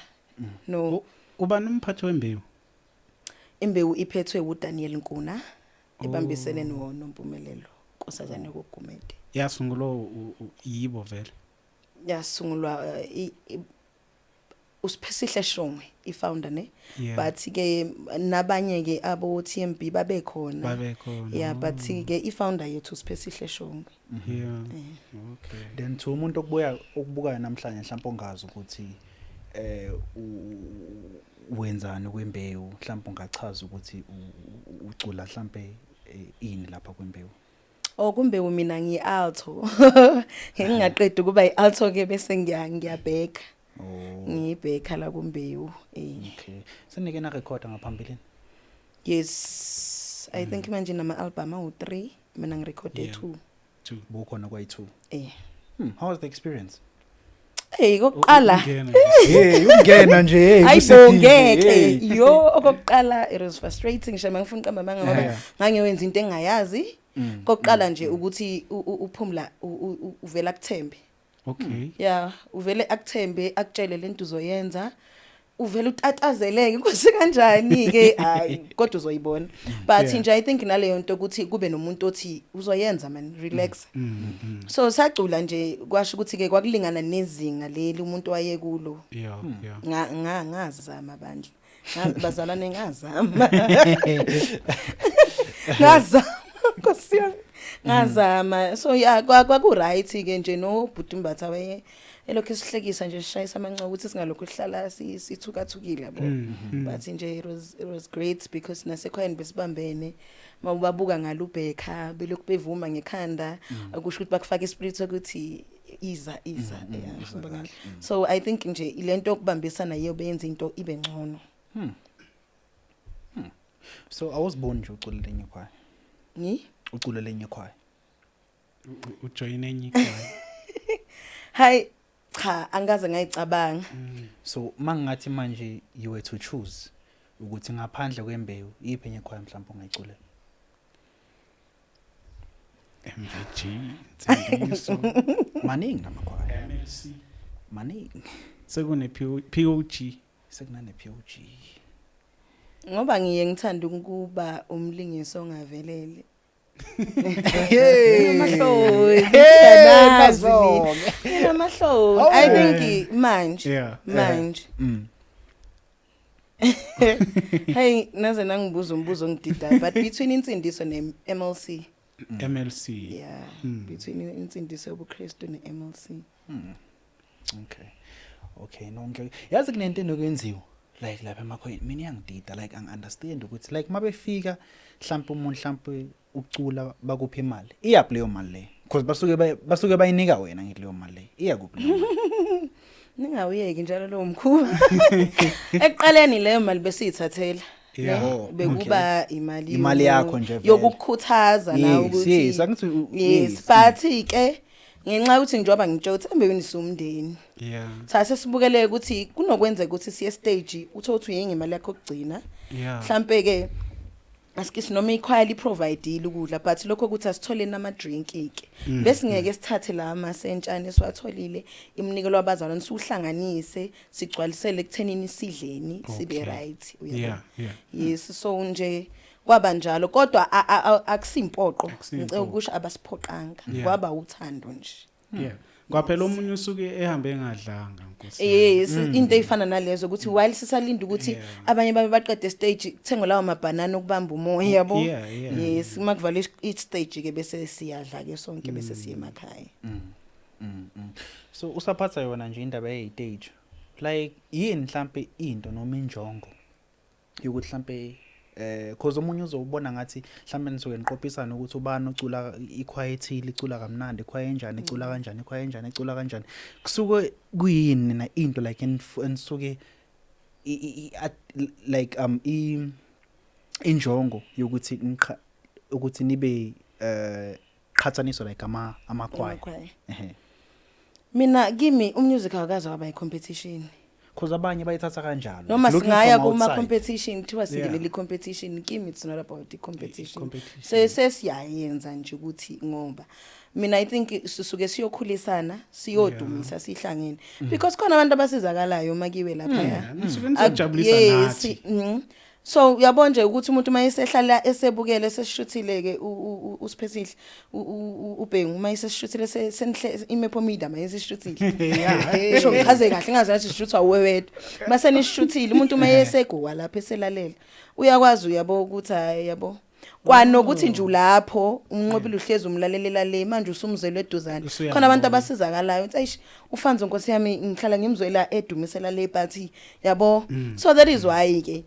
no. Ubani umphathi wembewu? Imbewu iphethwe uDaniel Nkuna ebambisene no Nompumelelo Nkosazana koGumede. Yasungulwa yibo vele. Yasungulwa uSiphesihle Shongwe, ifounder ne. But ke nabanye ke abo TMB babekhona. Babe khona. Yeah, but ke ifounder yethu uSiphesihle Shongwe. Okay. Then to umuntu okubuya okubukayo namhlanje mhlawumbe ongazi ukuthi wenzani kwimbewu, mhlawumbe ungachaza ukuthi ucula mhlawumbe ini lapha kwimbewu? Oh, kumbewu mina ngiyi-alto. Ngingaqedi ukuba i-alto ke bese ngiyabheka. Oh. Ngiyibheka la kumbewu. Okay, senike na record ngaphambilini? Yes, I think manje nama album awu3, mina ngirekhode 2. Two. Bukhona kwayi2? Eh. How was the experience? Hey, kokuqala Ungena nje. Hey, ungena nje, hey. Hayibo, ngeke, yo, okokuqala it was frustrating shame, ngifuna uqamba manga ngoba ngangiyowenza into engingayazi. Kokuqala nje ukuthi uphumla uvela akuthembe. Yeah, uvele akuthembe, akutshele lento uzoyenza. Uvela utatazeleke, nkosi, kanjani ke? Hayi, kodwa uzoyibona, but nje I think naleyo nto ukuthi kube nomuntu othi uzoyenza, man, relax. So sacula nje, kwasho ukuthi ke kwakulingana nezinga leli umuntu wayekulo. Nga nga ngazama bandla. Bazalwane, ngazama, ngazama, nkosi yami, ngazama. So yeah, kwaku right ke nje. No bhuti Mbatha waye elokhu esihlekisa nje, sishayisa amanxeba ukuthi singalokhu sihlala sithukathukile, yabo. But nje it was great because nasekhwayeni besibambene. Mawubabuka ngalubheka belokhu bevuma ngekhanda, akusho ukuthi bakufaka ispirit sokuthi iza, iza, yeah, iza hamba ngalo. kahle. So I think nje ilento yokubambisana yiyo beyenza into ibe ngcono. So awuziboni nje ucula lenye ikhwaya? Ngi Ucula lenye ikhwaya? Ujoyine enye ikhwaya? Hayi cha, angaze ngayicabanga. So mangathi manje you were to choose ukuthi ngaphandle kwembewu, iphi enye ikhwaya mhlawumbe ongayiculela? MVG, Nsindiso. Maningi lamakhwaya. MLC. Maningi. Sekune POG. Sekunane POG. Ngoba ngiye ngithanda ukuba umlingisi ongavelele. Hey. Nginamahloni. Hey, Ngiyanazi Mazonke. mina. Nginamahloni. I Oh. think manje manje hey, naze nangibuza umbuzo ongididayo, but between Insindiso ne-MLC. MLC. Yeah. Between Insindiso yobuKristu ne-MLC. Okay, nonke yazi kunento enokwenziwa like lapha emakhwayeni, mina iyangidida, like angi-understand ukuthi like mabefika mhlawumbe umuntu mhlawumbe ucula, bakuphi imali, iyaphi leyo mali leyo? Because basuke bayinika wena, ngithi leyo mali leyo iyakuphi leyo mali? Ningawuyeki njalo lowo mkhuba. Ekuqaleni leyo mali besiyithathela. Yeah. Oh, Bekuba imali Imali yakho nje vele. yokukhuthaza la ukuthi Yes, angithi yes, but ke ngenxa yokuthi njengoba ngitsho ukuthi embewini siwumndeni, sase sibukele ukuthi kunokwenzeka ukuthi siye stage, uthe uthi uyenga imali yakho okugcina. Mhlambe ke asikisi noma ikhwaya liprovidile ukudla, but lokho ukuthi asitholeni ama drink ke, bese ngeke sithathe la amasentshane esiwatholile, iminikelo wabazalwane, siuhlanganise, sigcwalisele ekuthenini sidleni sibe right, uyabo. Yes, so nje kwaba njalo, kodwa akusimpoqo. Akusimpoqo. Ngicela ukusho, abasiphoqanga. Kwaba uthando nje. Yeah. Kwaphela omunye usuke ehambe engadlanga, nkosi yami. Yes, into eyifana nalezo ukuthi while sisalinda ukuthi abanye babe baqede stage, kuthengwe lawo mabhanana okubamba umoya, yabo. Yes, uma kuvala i stage ke, bese siyadla ke sonke, bese siye emakhaya. So usaphatha yona nje indaba yey'stage, like yini mhlampe into noma injongo yokuthi mhlampe cause omunye uzobona ngathi mhlampe nisuke niqophisana ukuthi ubani ocula ikhwaya ethile icula kamnandi, ikhwaya enjani icula kanjani, ikhwaya enjani icula kanjani. Kusuke kuyini na into like enisuke like injongo yokuthi ukuthi nibe qhathaniswa like amakhwaya? Amakhwaya. Ehe. Mina kimi umusic awukaze waba i-competition. Cause abanye bayithatha kanjalo. Noma looking singaya from kuma outside. competition, kuthiwa singenele i-competition, kimi it's not about i-competition. I-competition. Sesiyayenza nje ukuthi ngoba mina I think sisuke siyokhulisana, siyodumisa sihlangene, because khona abantu abasizakalayo makiwe lapha. Yeah, nisuke nizojabulisa Yes, nathi. So uyabona nje ukuthi umuntu mayesehlala esebukele sesishuthile ke uSiphesihle, uBhengu mayesesishuthile, senihle imepomida mayesishuthile. Ngisho ngichaze kahle, ngazi ngathi sishuthwa uwewedwa. Mase nishuthile, umuntu mayesegowa lapha eselalela, uyakwazi, uyabo, ukuthi hayi, yabo, kwanokuthi nje ulapho umnqobile, uhlezi umlalelela le, manje usumzelo eduzane. Usuyambona. Khona abantu abasizakalayo uthi eish, ufanzo nkosi yami, ngihlala ngimzwela edumisela le, but yabo. So that is why ke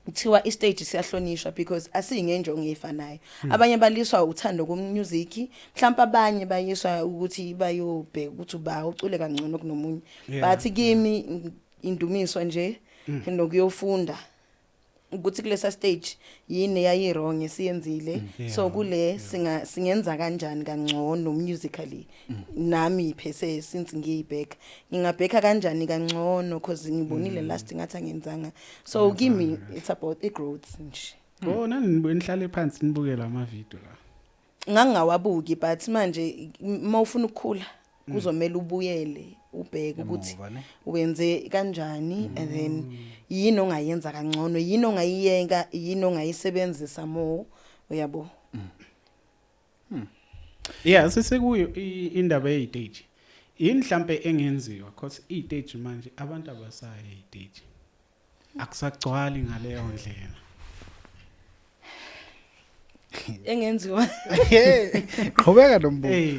kuthiwa istage siyahlonishwa, because asingenjongo efanayo. Abanye baliswa uthando ku-music, mhlawumbe abanye bayiswa ukuthi bayobheka ukuthi uba ucule kangcono kunomunye. But kimi indumiso nje nokuyofunda ukuthi kulesa stage yini yayi wrong esiyenzile, so kule singenza kanjani kangcono musically. Nami phese since ngiyibheka, ngingabheka kanjani kangcono, cause ngibonile last ngathi angenzanga. So kimi it's about i growth nje. Oh, nani nihlale phansi nibukela ama video la? Ngangingawabuki, but manje uma ufuna ukukhula kuzomela ubuyele. Ubheke ukuthi Emuva, ne? wenze kanjani and then yini ongayenza kangcono, yini ongayiyeka, yini ongayisebenzisa more, uyabo. Yeah, sisekuyo indaba yey'stage. Yini mhlambe engenziwa? Because iy'stage manje abantu abasayi ey'stage, akusagcwali ngaleyo ndlela. Engenziwa? Qhubeka nombuzo. Hey,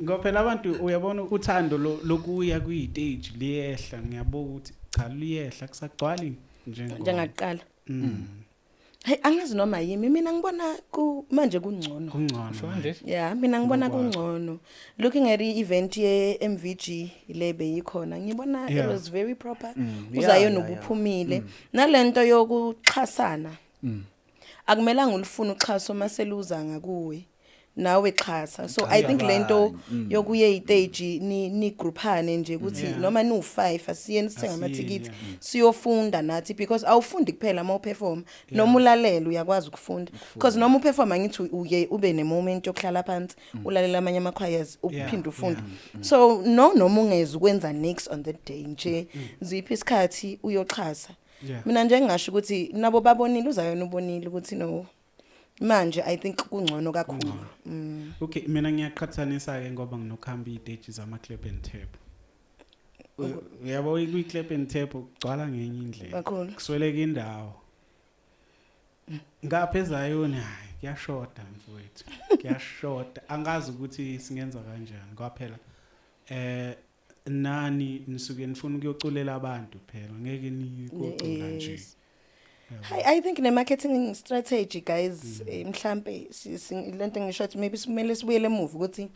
ngoba phela abantu, uyabona, uthando lokuya kuy'stage liyehla. Ngiyabuka ukuthi cha, liyehla, kusagcwali njengo Njengakuqala. Hey, angazi noma yimi, mina ngibona ku manje kungcono. Kungcono. Usho kanje? Yeah, mina ngibona Ngokwakho. kungcono. Looking at i-event ye-MVG le beyikhona, ngibona it was very proper. Uzayo nobuphumile. Nalento yokuxhasana. Akumelanga ulifuna uxhaso maseluza ngakuwe. Nawe xhasa. So I think lento yokuye istage ni groupane nje ukuthi noma ni u5, asiyeni sithenga Asiyeni, amathikithi siyofunda nathi, because awufundi kuphela uma uperform, noma ulalela uyakwazi ukufunda, because noma uperform, angithi uye ube ne moment yokuhlala phansi ulalela amanye ama choirs, uphinde ufunde. So no, noma ungezi ukwenza next on that day nje, ziphi isikhathi uyoxhasa. Mina nje ngingasho ukuthi nabo babonile, uzayona ubonile ukuthi no, manje I think kungcono kakhulu. Okay, mina ngiyaqhathanisa ke ngoba nginokuhamba iy'stage zama clap and tap. Uyabo, kwi-clap and tap kugcwala ngenye indlela. Kakhulu. Kusweleka indawo. Ngapha eZayoni, hayi, kuyashoda mfowethu. Kuyashoda. Angazi ukuthi singenza kanjani ngoba phela nani nisuke nifuna ukuyoculela abantu phela, ngeke nikocula nje. Yes. Hi, I think ne marketing strategy, guys, mhlambe lento ngisho ukuthi maybe simele sibuyele emuva ukuthi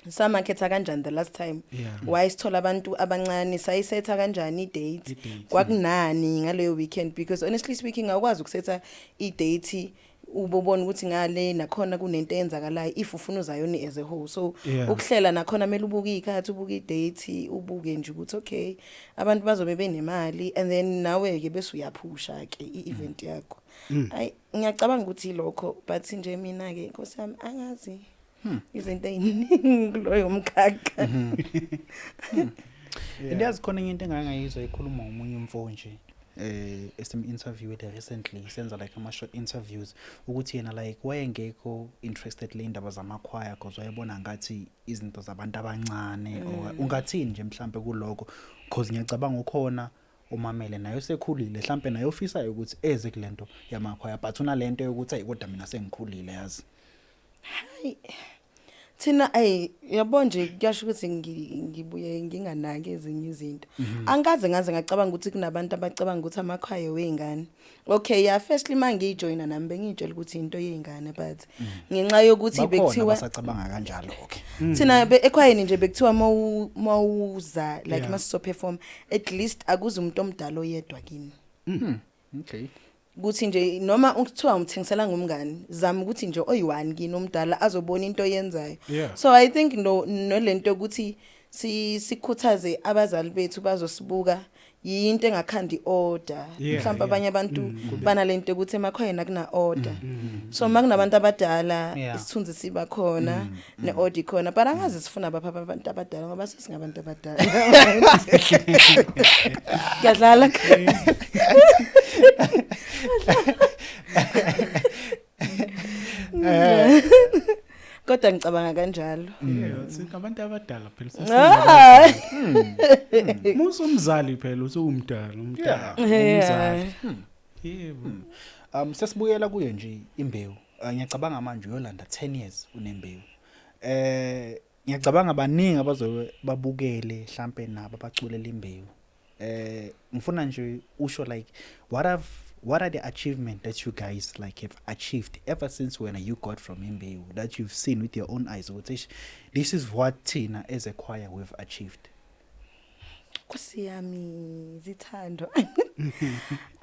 samarketha kanjani the last time. Why sithola abantu abancane? Sayisetha kanjani i-date? I-date. Kwakunani ngaleyo weekend? Because honestly speaking, awukwazi ukusetha i-date ubobona ukuthi ngale nakhona kunento eyenzakalayo if ufuna uzayoni as a whole. So ukuhlela nakhona kumele ubuke ikhathi, ubuke i-date, ubuke nje ukuthi okay, abantu bazobe benemali, and then nawe ke bese uyaphusha ke i-event yakho. Ayi, ngiyacabanga ukuthi lokho, but nje mina ke, Nkosi yami, angazi izinto eziningi kuloyo mkhakha. Ndiyazi khona enye into engangayizwa ikhuluma ngomunye umfo nje esim interviewed recently, senza like ama short interviews, ukuthi yena like wayengekho interested le indaba zamakhwaya because wayebona ngathi izinto zabantu abancane, or ungathini nje mhlambe kuloko, because ngiyacabanga ukhona umamele naye usekhulile, mhlambe naye ofisayo ukuthi eze kulento yamakhwaya, but unalento yokuthi ayi, kodwa mina sengikhulile, yazi. Hayi, thina, ayi, yabo nje, kuyasho ukuthi ngibuye nginganaki ezinye izinto. Angikaze ngaze ngacabanga ukuthi kunabantu abacabanga ukuthi amakhwaya wezingane. Okay, yeah, firstly mangiyijoyina nami bengiyitshela ukuthi into yezingane, but ngenxa yokuthi Bakhona bekuthiwa abasacabanga kanjalo, okay. Thina ekhwayeni nje bekuthiwa mawuza like masizo perform, at least akuze umuntu omdala oyedwa kini. Kuthi nje noma ukuthiwa umthengisela ngumngani, zama ukuthi nje oyi-one kini omdala azobona into oyenzayo. So I think no, nolento yokuthi sikhuthaze abazali bethu bazosibuka, yinto engakhanda i-order. Mhlawumbe abanye abantu banalento yokuthi emakhwayeni akuna order, so uma kunabantu abadala isithunzi siba khona, ne-order ikhona, but angazi sifuna bapha abantu abadala ngoba sesingabantu abadala. Ngiyadlala. Kodwa ngicabanga kanjalo. Yeah, singabantu abadala phela. Ah. Musa umzali phela, usuwumdala, umdala, umzali. Yebo. Sesibuyela kuyo nje imbewu. Ngiyacabanga manje uyolanda 10 years unembewu. Ngiyacabanga baningi abazobe babukele mhlambe nabo abaculela imbewu. Ngifuna nje usho like what are the achievement that you guys like have achieved ever since when you got from imbewu that you've seen with your own eyes, ukuthi eish, this is what thina as a choir we've achieved? Nkosi yami, zithando,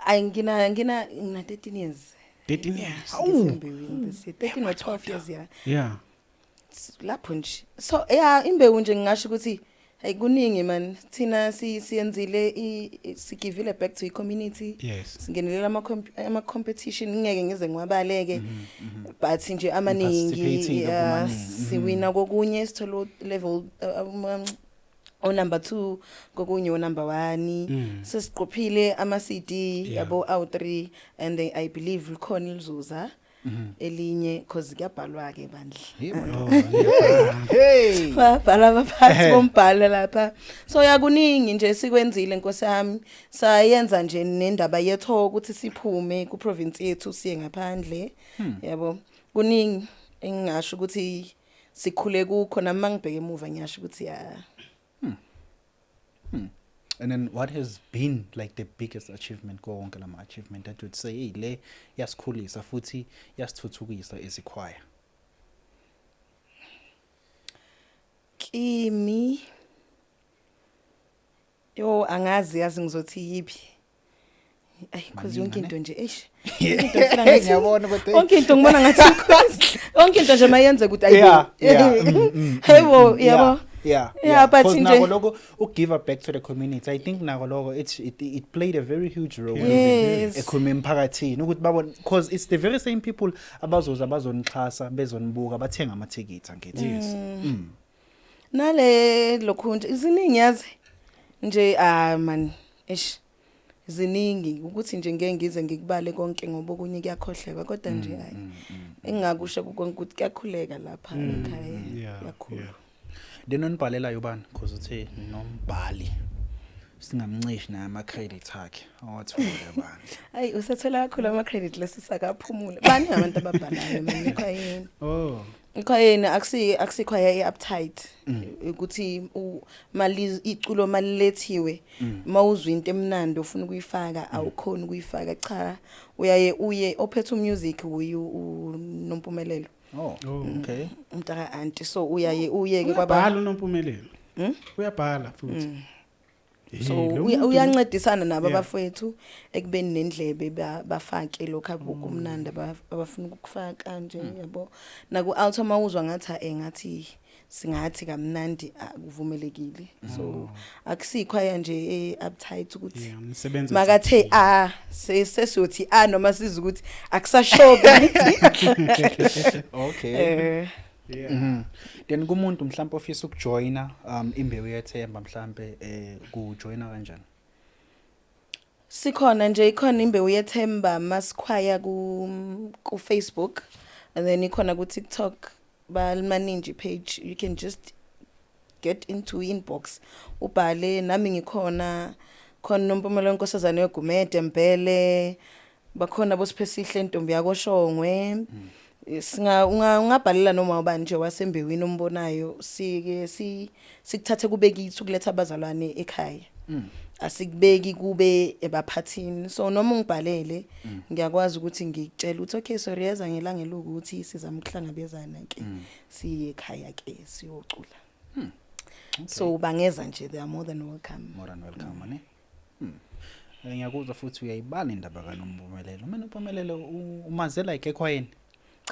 ayi, ngina 13 years. 13 years. Ngisembewini this year, 13 or 12 years, yeah. Lapho nje. So yeah, imbewu nje ngingasho ukuthi hey, kuningi man thina siyenzile, sigivile back to i-community. Singenelela ama competition, ngeke ngize ngiwabaleke, but nje amaningi. Participating Yeah, kumaningi. Siwina kokunye, sithola level O number 2 kokunye o number 1. Sesiqophile ama CD yabo awu 3, and I believe likhona lizoza elinye, cause kuyabhalwa ke bandla. Oh, yeah. Hey. Babhala abaphathi bombhalo lapha. So yakuningi nje sikwenzile, nkosi yami. Sayenza nje nendaba yetho ukuthi siphume ku province yethu siye ngaphandle, yabo. Kuningi engingasho ukuthi sikhule kukho, nami mangibheke emuva ngiyasho ukuthi ya. And then what has been like the biggest achievement kuwo wonke lama achievement that would say, hey, le yasikhulisa futhi yasithuthukisa isikhwaya? Kimi yo, angazi, yazi ngizothi yipi. Ay, cause yonke Maningi, into nje, eish, yonke into ngifila ngathi- Ngiyabona kodwa. Yonke into ngibona ngathi yonke into nje mayenze ukuthi ayibo. Yeah. Hayibo, yabo. Yeah, but 'Cause nje- nako lokho ugive back to the community, I think nako lokho it played a very huge role ekhuluma emphakathini ukuthi babone, because it's the very same people abazoza bazonixhasa, bezonibuka, bathenga amathikithi, angithi? Yes. Nale lokhu nje, iziningi yazi nje, ah man, eish, ziningi ukuthi nje ngeke ngize ngikubale konke ngoba okunye kuyakhohleka, kodwa nje hayi, engingakusho konke ukuthi kuyakhuleka lapha ekhaya. Kuyakhula. Then onibhalelayo ubani? Because uthe nombhali, singamncishi naye ama-credit akhe awathole bandla. Hayi, usethola kakhulu ama-credit lesisakaphumule. Baningi abantu ababhalayo mina ekhwayeni. Ikhwayeni akusikhwaya e-uptight ukuthi mali iculo malilethiwe, mawuzwa into emnandi ufuna ukuyifaka, awukhoni ukuyifaka. Cha, uyaye uye ophethe umusic uyu uNompumelelo. Oh. Oh. Okay. Umntaka anti, so uyaye uye ke kwaba Uyabhala uNompumelelo. Uyabhala futhi. So lo muntu- uyancedisana nabo abafowethu ekubeni nendlebe, bafake lokho abukumnandi abafuna ukufaka nje, yabo. Naku alto mawuzwa ngathi ngathi singathi kamnandi, akuvumelekile. So akusikhwaya nje uptight ukuthi Yeah, nisebenza. makathe a sesiyothi a noma siza ukuthi akusashoki. Okay. Then kumuntu mhlawumbe ofisa ukujoina Imbewu Yethemba, mhlawumbe kujoina kanjani? Sikhona nje, ikhona Imbewu Yethemba Mass Choir ku Facebook, and then ikhona ku TikTok, balimaninji page. You can just get into inbox ubhale, nami ngikhona khona, Nompumelelo Nkosazana yoGumede Mbele bakhona, boSiphesihle intombi yakoShongwe. Singa ungabhalela noma ubani nje wasembewini ombonayo. Sike si sikuthathe kube kithi ukuletha abazalwane ekhaya, asikubeki kube ebaphathini. So noma ungibhalele, ngiyakwazi ukuthi ngikutshele ukuthi okay, sorry, yeza ngelanga elokuthi sizama ukuhlangabezana ke, siye ekhaya ke siyocula. So bangeza nje, they are more than welcome. More than welcome, ne? Ngiyakuzwa futhi uyayibala indaba kaNompumelelo. Mina uMpumelelo umaze like ekhwayeni?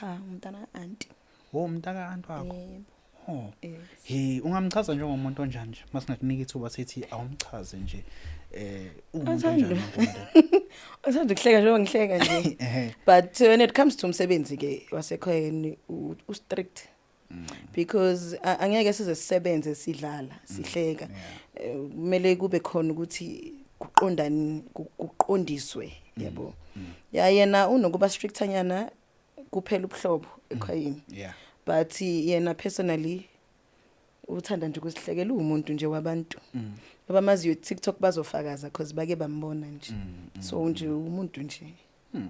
Cha, umntana anti. Oh, umntaka anti wakho. Yebo. Oh. Yes. Hey, ungamchaza njengomuntu onjani nje? Masingakunika ithuba sithi awumchaze nje. Umuntu Athando. onjani uMpumelelo? Uthanda ukuhleka njengoba ngihleka nje. But when it comes to umsebenzi ke wasekhwayeni, u strict, because angeke size sisebenze sidlala sihleka. Kumele kube khona ukuthi kuqondani, kuqondiswe, yabo. Ya, yena unokuba strictanyana kuphela ubuhlobo ekhwayeni. But yena personally uthanda nje ukusihlekela, umuntu nje wabantu. Abamaziyo TikTok bazofakaza, cause bake bambona nje. So nje umuntu nje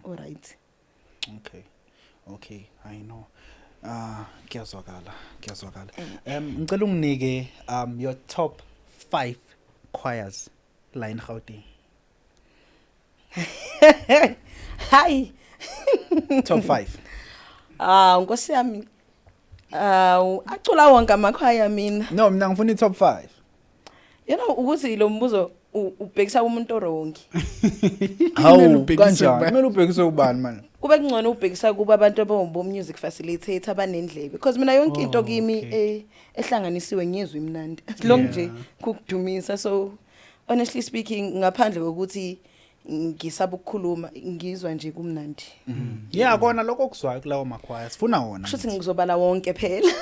alright. Okay. Okay, I know. Ah, kuyazwakala, kuyazwakala. Ngicela unginike your top 5 choirs la in Gauteng. Hayi. Top 5. Ah, nkosi yami. Ah, acula wonke amakhwaya mina. No, mina ngifuna i top 5. You know ukuthi lo mbuzo ubhekisa umuntu wrong. Hawu, ubhekise kanjani? kubani? Kumele ubhekise ubani man? Kube kungcono ubhekisa kuba abantu abawumbo music facilitator abanendlebe, because mina yonke into Oh, kimi okay. ehlanganisiwe ngiyezwe imnandi as long nje kukudumisa. So honestly speaking, ngaphandle kokuthi Ngisaba ukukhuluma, ngizwa nje kumnandi. Yeah, kona lokho okuzwayo kulawo makhwaya sifuna wona. Kusho ukuthi ngizobala wonke phela.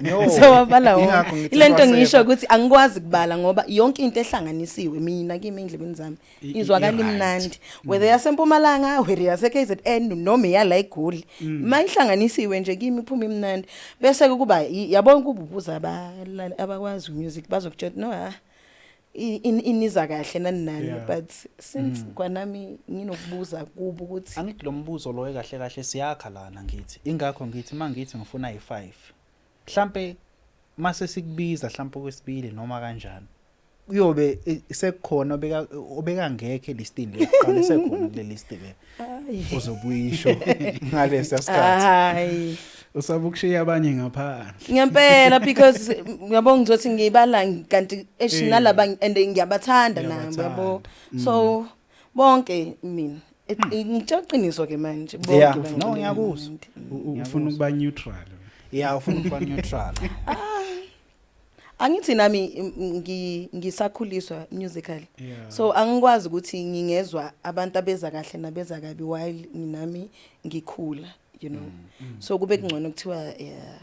No. Sowabala Ingakho wonke. ngithi Ile nto siwaseva. ngisho ukuthi angikwazi kubala ngoba yonke into ehlanganisiwe mina kimi endlebeni zami izwakala i-right. imnandi, whether yasempumalanga, whether yase-KZN noma iyala eGoli, mayihlanganisiwe nje kimi iphuma imnandi. Bese kuba yabona kububuza abakwazi music bazokutshela no, ah, iniza kahle nani nani, but since kwanami nginokubuza kubo ukuthi Angithi lo mbuzo lo kahle kahle siyakha lana, ngithi ingakho ngithi mangithi ngifuna i5, mhlambe mase sikubiza mhlambe okwesibili noma kanjani, kuyobe sekukhona obeka obekangekho elistini leqala sekhona kule list le Hayi. ozobuyisho ngalesi sikhathi. Hayi. Usaba ukushiya abanye ngaphandle. Ngempela, because ngiyabonga, ngizothi ngiyibala kanti eish, nalaba and ngiyabathanda nabo, yabo. Ngiyabathanda. So bonke mina ngitshela iqiniso ke manje, bonke No, bangiculela ngiyakuzwa. mnandi. Ufuna ukuba neutral. Yeah, ufuna ukuba neutral. Angithi nami ngisakhuliswa musically, so angikwazi ukuthi ngingezwa abantu abeza kahle nabeza kabi while nami ngikhula. So kube kungcono kuthiwa yeah,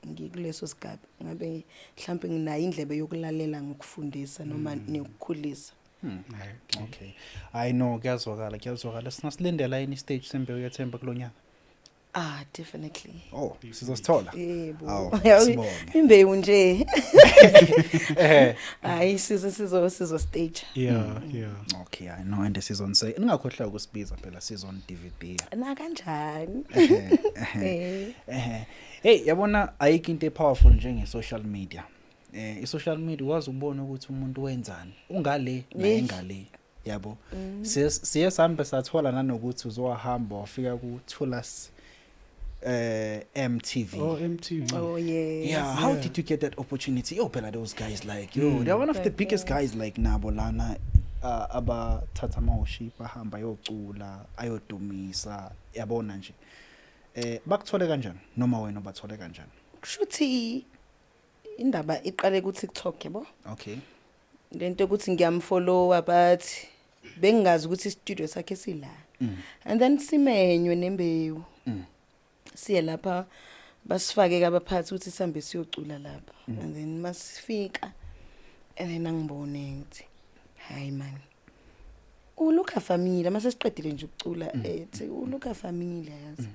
ngikuleso sigaba ngabe mhlawumbe nginayo indlebe yokulalela ngokufundisa noma nokukhulisa. Okay. Okay, I know, kuyazwakala, kuyazwakala. Singasilindela yini stage sembewu yethemba kulonyaka? Ah, definitely. Oh, sizosithola. Yebo. Awu, sibonge. Imbewu nje, hayi, sizo stage. Okay, I know, and season say ningakhohlwa ukusibiza phela season DVD. Na kanjani. Eh, hey, yabona, ayikho into epowerful njenge social media. I social media wazi ukubona ukuthi umuntu wenzani ungale naye ngale, yabo. Siye sambe sathola nanokuthi uzowahamba wafika ku Thulas MTV. Oh, MTV. Oh yes. Yeah, how did you get that opportunity? Yo, phela those guys, like, yo, they're one of the biggest guys, like, nabo lana abathatha amahoshi bahamba ayocula, ayodumisa, yabona nje. Bakuthole kanjani? Noma wena ubathole kanjani? Kushuthi indaba iqale ku TikTok, yabo. Lento ukuthi ngiyamfollowa, but bengingazi ukuthi istudio sakhe sila. And then simenywe nembewu. Siye lapha, basifake abaphathi ukuthi sihambe siyocula lapha. And then masifika and then angibone ngithi hayi man, ulooka familiar. Mase siqedile nje ukucula, ethi ulooka familiar, yazi.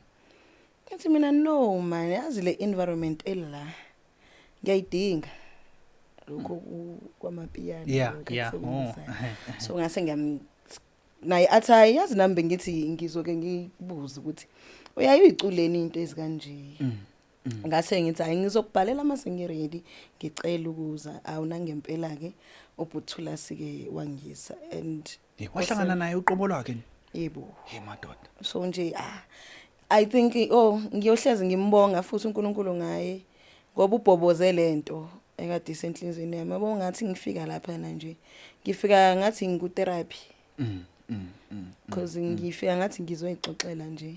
Ngathi mina, no man, yazi le environment ela ngiyayidinga lokho kwamapiyano lokhu akusebenzisayo. So ngase ngiyam naye athi hayi, yazi nami bengithi ngizoke ngikubuze ukuthi uyaye uyiculeni into ezikanje. Ngase ngithi hayi, ngizokubhalela mase ngiready, ngicela ukuza. Awu, nangempela ke uButhula sike wangisa and Wahlangana naye uqobo lwakhe? Yebo. Hey madoda. So nje, ah, I think, oh, ngiyohlezi ngimbonga futhi uNkulunkulu ngaye ngoba ubhoboze lento ekade isenhlizweni yami, yabo. Ngathi ngifika lapha na nje, ngifika ngathi ngiku therapy because ngifika ngathi ngizoyixoxela nje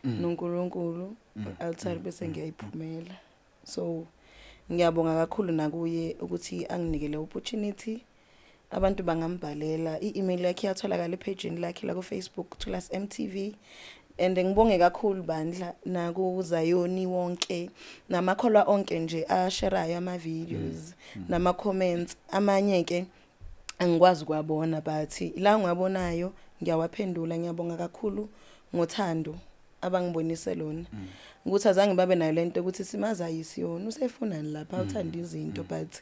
noNkulunkulu altar bese ngiyayiphumela. So ngiyabonga kakhulu nakuye ukuthi anginikele opportunity. Abantu bangambhalela, i-email yakhe iyatholakala epage lakhe la ku Facebook, Thulas MTV. And ngibonge kakhulu bandla naku Zayoni wonke namakholwa onke nje asherayo ama videos nama comments. Amanye ke angikwazi ukwabona, but la ngiwabonayo ngiyawaphendula. Ngiyabonga kakhulu ngothando abangibonise lona, ukuthi azange babe nayo lento ukuthi simaza ayisiyona, usefunani lapha, uthanda izinto, but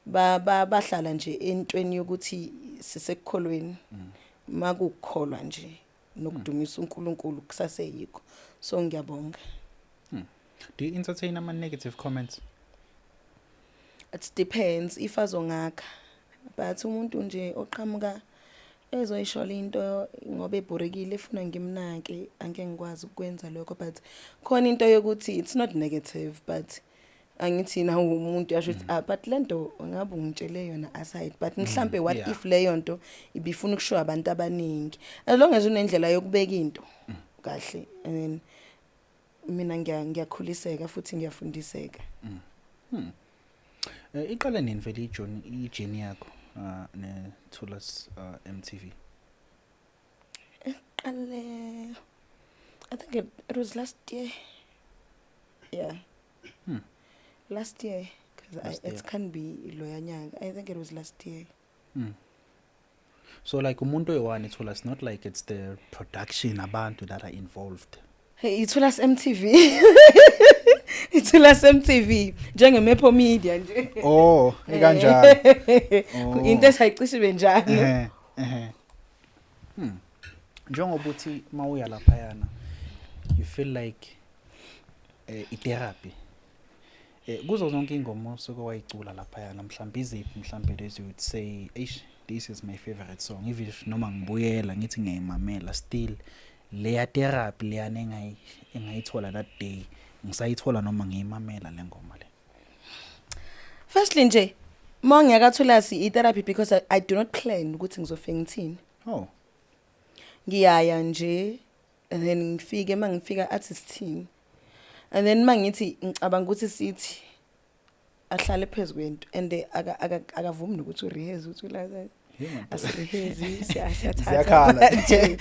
ba bahlala nje entweni yokuthi sisekukholweni, makukholwa nje nokudumisa uNkulunkulu kusaseyikho. So ngiyabonga. Do you entertain ama negative comments? It depends if azongakha, but umuntu nje oqhamuka ezoyishola into ngoba ebhorekile efuna ngimnake, angeke ngikwazi ukwenza lokho. But khona into yokuthi it's not negative, but angithi na umuntu yasho ukuthi ah, but lento ngabe ungitshele yona aside, but mhlambe what if leyo nto ibifuna ukushow abantu abaningi. As long as unendlela yokubeka into kahle and then mina ngiyakhuliseka futhi ngiyafundiseka. Iqale nini vele ijourney yakho ne Thulas MTV? Ngiqale, I think it was last year. Yeah. Last year, because Last it year. can't be loya nyaka. I think it was last year. So like umuntu oyi-one ithola, it's not like it's the production, abantu that are involved. Hey, ithola MTV. Ithola MTV njengeMepo Media nje. Oh, ikanjalo. Oh. Into esayicishe benjalo. Ehhe, ehhe. Njengoba uthi mawuya laphayana you feel like i-therapy. Kuzo zonke ingoma osuke wayicula laphayana, mhlawumbe iziphi mhlawumbe lezi you would say, eish, this is my favorite song, even if noma ngibuyela ngithi ngiyayimamela still leya therapy leyana engayithola that day ngisayithola noma ngiyimamela le ngoma le? Firstly nje, mongiyakathulasi i-therapy because I do not plan ukuthi ngizofika ngithini. Oh. Ngiyaya nje and then ngifike, mangifika athi sithini. And then mangithi ngicabanga ukuthi sithi ahlale phezulu kwento and akavumi nokuthi urehearse, uthi la asirehearse, siyathatha. Ziyakhala. Nje.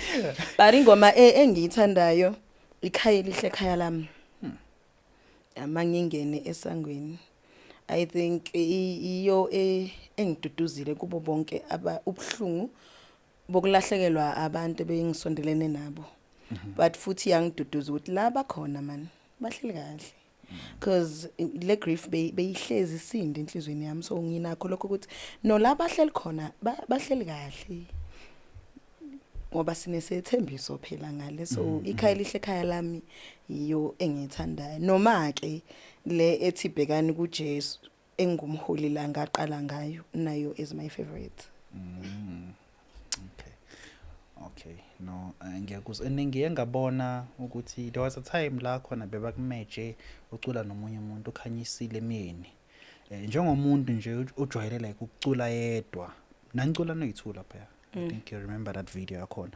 But ingoma engiyithandayo, ikhaya elihle ekhaya lami. Ama ngingene esangweni. I think iyo engiduduzile kubo bonke aba ubuhlungu bokulahlekelwa abantu bengisondelene nabo. But futhi yangiduduza ukuthi la bakhona man bahleli kahle. Because le grief beyihlezi isinde enhlizweni yami, so nginakho lokho ukuthi no, la bahleli khona bahleli kahle. Ngoba sinesethembiso phela ngale, so ikhaya lihle ekhaya lami iyo engiyithandayo, noma ke le ethi bhekani kuJesu engumholi la ngaqala ngayo, nayo is my favorite. Okay, no, ngiyakuzwa. And ngiye ngabona ukuthi there was a time la khona bebakumeje ucula nomunye umuntu, ukhanyisile Myeni. Njengomuntu nje ujwayele like ukucula yedwa. Nanicula noyithula phela. I think you remember that video yakhona.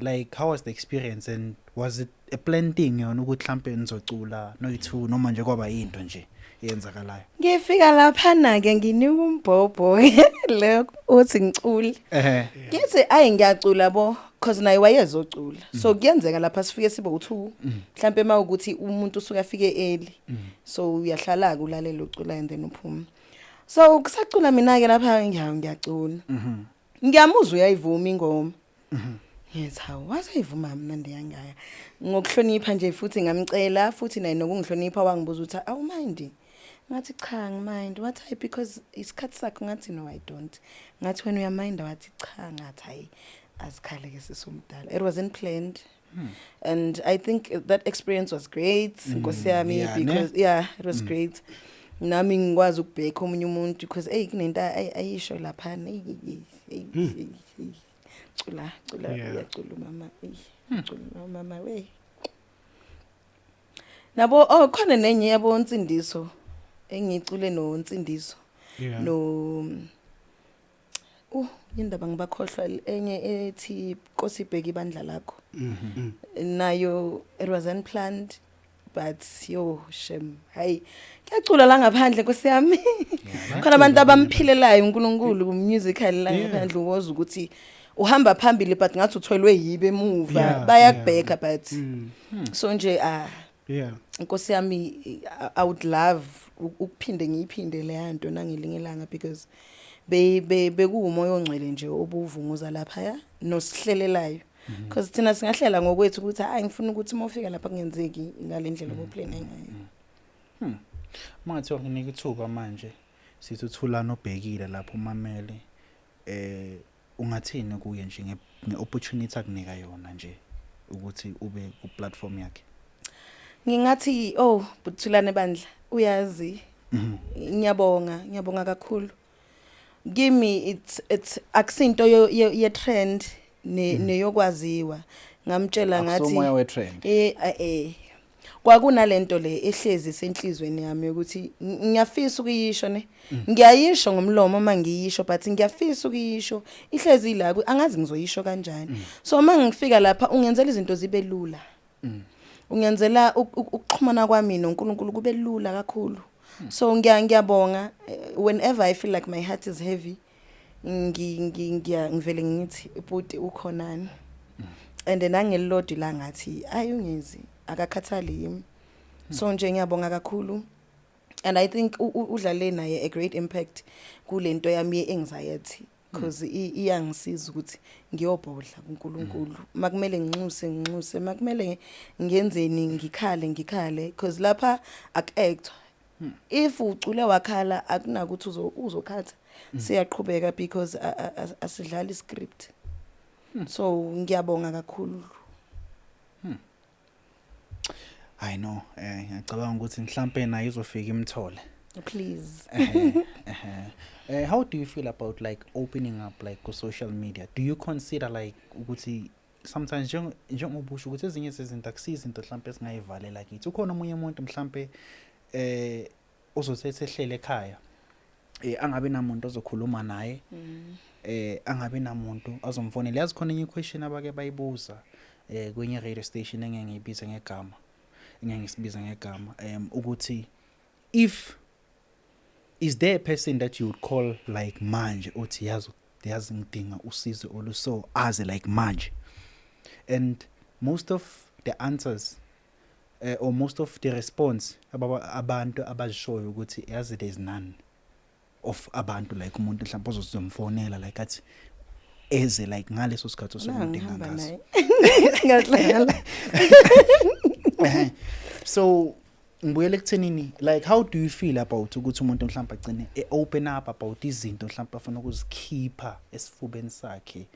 Like how was the experience and was it a planned thing yona ukuthi mhlambe nizocula noyi-two noma nje kwaba yinto nje eyenzakalayo? Ngifika lapha ke nginika umbhobho le uthi ngicule. Ngithi ayi, ngiyacula bo, cause naye wayezocula. So kuyenzeka lapha sifike sibe u2. Mhlambe mawukuthi umuntu usuka afike early. So uyahlala ke ulalela ucula and then uphuma. So kusacula mina ke lapha, ngiyacula. Ngiyamuzwa uyayivuma ingoma. Ngithi hawu, wasayivuma mnandi kangaka. Ngokuhlonipha nje futhi ngamcela, futhi naye nokungihlonipha wangibuza ukuthi awumind. Ngathi cha, ngimind. Wathi hayi, because isikhathi sakho. Ngathi no, I don't. Ngathi wena uyamind? Wathi cha. Ngathi hayi, azikhale ke sisumdala. It wasn't planned. And I think that experience was great. Nkosi yami, Yeah, ne? because yeah, it was great. Nami ngikwazi ukubheka omunye umuntu because hey, kunento ayisho lapha, hey hey hey hey. Cula cula. Uyacula mama. Hey, cula mama we. Nabo, oh, khona nenye yabo Nsindiso engicule noNsindiso. No, indaba ngibakhohlwa, enye ethi Nkosi ibheke ibandla lakho. Nayo it was unplanned, but yo shem, hayi, kuyacula la ngaphandle, Nkosi yami. Khona abantu abamphilelayo uNkulunkulu musical la ngaphandle, uwoza ukuthi uhamba phambili but ngathi utholwe yibe emuva, bayakubheka but so nje ah, Nkosi yami, I would love ukuphinde ngiyiphinde le nto nangelinye ilanga because be bekuwumoya ongcwele nje obuvunguza lapha nosihlelelayo, because thina singahlela ngokwethu ukuthi hayi, ngifuna ukuthi uma ufika lapha kungenzeki ngalendlela obuplane ngayo. Mangathiwa nginika ithuba manje, sithi uThulani obhekile lapho umamele, ungathini kuye nje nge-opportunity akunika yona nje ukuthi ube ku platform yakhe? Ngingathi oh, Buthulane bandla, uyazi, ngiyabonga, ngiyabonga kakhulu. Kimi it's akusinto ye trend neyokwaziwa. Ngamtshela ngathi Akusomoya we trend. Kwakunalento le ehlezi senhlizweni yami ukuthi ngiyafisa ukuyisho ne, ngiyayisho ngomlomo mangiyisho, but ngiyafisa ukuyisho, ihlezi la, angazi ngizoyisho kanjani. So mangifika lapha ungenzela izinto zibe lula, ungenzela ukuxhumana kwami noNkulunkulu kube lula kakhulu. So ngiyabonga. Whenever I feel like my heart is heavy, ngi ngi ngiya ngivele ngithi bhuti ukhonani. And nangelilodwa la ngathi ayi, ungezi akakhathali yimi. So nje ngiyabonga kakhulu and I think udlale naye a great impact kulento yami ye-anxiety, because iyangisiza ukuthi ngiyobhodla kuNkulunkulu. Makumele nginxuse, nginxuse, makumele ngenzeni, ngikhale, ngikhale, because lapha aku-actwa. If ucule wakhala, akunakuthi uzokhatha, siyaqhubeka because asidlali script. So ngiyabonga kakhulu. I know, ngiyacabanga ukuthi mhlambe naye izofika imthole. Please. Ehe. How do you feel about like opening up like ku social media? Do you consider like ukuthi sometimes njengobusho ukuthi ezinye zezinto akusizinto mhlambe esingayivalela kithi, ukhona omunye umuntu mhlambe ozothethe ehlele ekhaya, angabe namuntu ozokhuluma naye, angabe namuntu azomfonela? Yazi khona enye question abake bayibuza kwenye radio station engeke ngiyibize ngegama, engeke ngisibize ngegama, ukuthi if is there a person that you would call like manje, uthi yazi yazi ngidinga usizo oluso aze like manje? And most of the answers or most of the response abantu abazishoyo ukuthi yazi there's none of abantu like umuntu mhlawumbe ozozomfonela like athi eze like ngaleso sikhathi osokudinga ngihamba ngaso. Naye ngadlala. So ngibuyele ekuthenini, like how do you feel about ukuthi umuntu mhlawumbe agcine e-open up about izinto mhlawumbe afuna ukuzikhipha esifubeni sakhe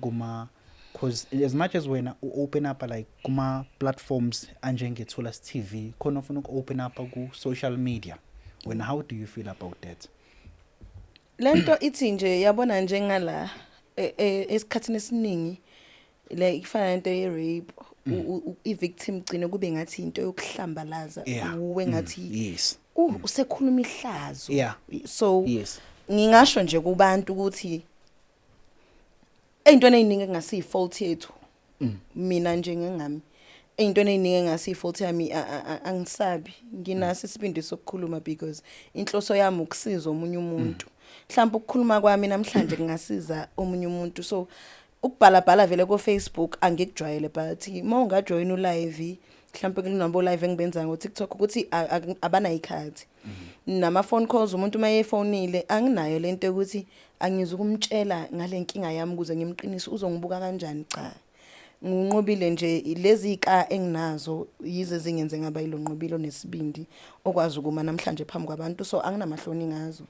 kuma, cause as much as wena u-open up like kuma platforms anjenge-Thulas TV, khona ufuna uku-open up ku social media, wena how do you feel about that? Lento ithi nje, yabona, njengala esikhathini esiningi like ifana nento ye rape, i-victim gcine kube ngathi into yokuhlambalaza uwe ngathi usekhuluma ihlazo. So ngingasho nje kubantu ukuthi eyintweni eziningi engasiyi fault yethu, mina nje ngengami, eyintweni eziningi engasiyi fault yami, angisabi, nginaso isibindi sokukhuluma because inhloso yami ukusiza omunye umuntu. Mhlawumbe ukukhuluma kwami namhlanje kungasiza omunye umuntu. So ukubhala bhala vele ko Facebook angikujwayele, but uma ungajoin ulive mhlawumbe kunabo live engibenza ngo TikTok ukuthi abanayikhathi nama phone calls, umuntu uma efonile anginayo lento yokuthi angizukumtshela ngale nkinga yami ukuze ngimqinise, uzongibuka kanjani. Cha, nginqobile nje lezi ka enginazo, yize zingenze ngaba yilonqobile onesibindi okwazi ukuma namhlanje phambi kwabantu, so anginamahloni ngazo.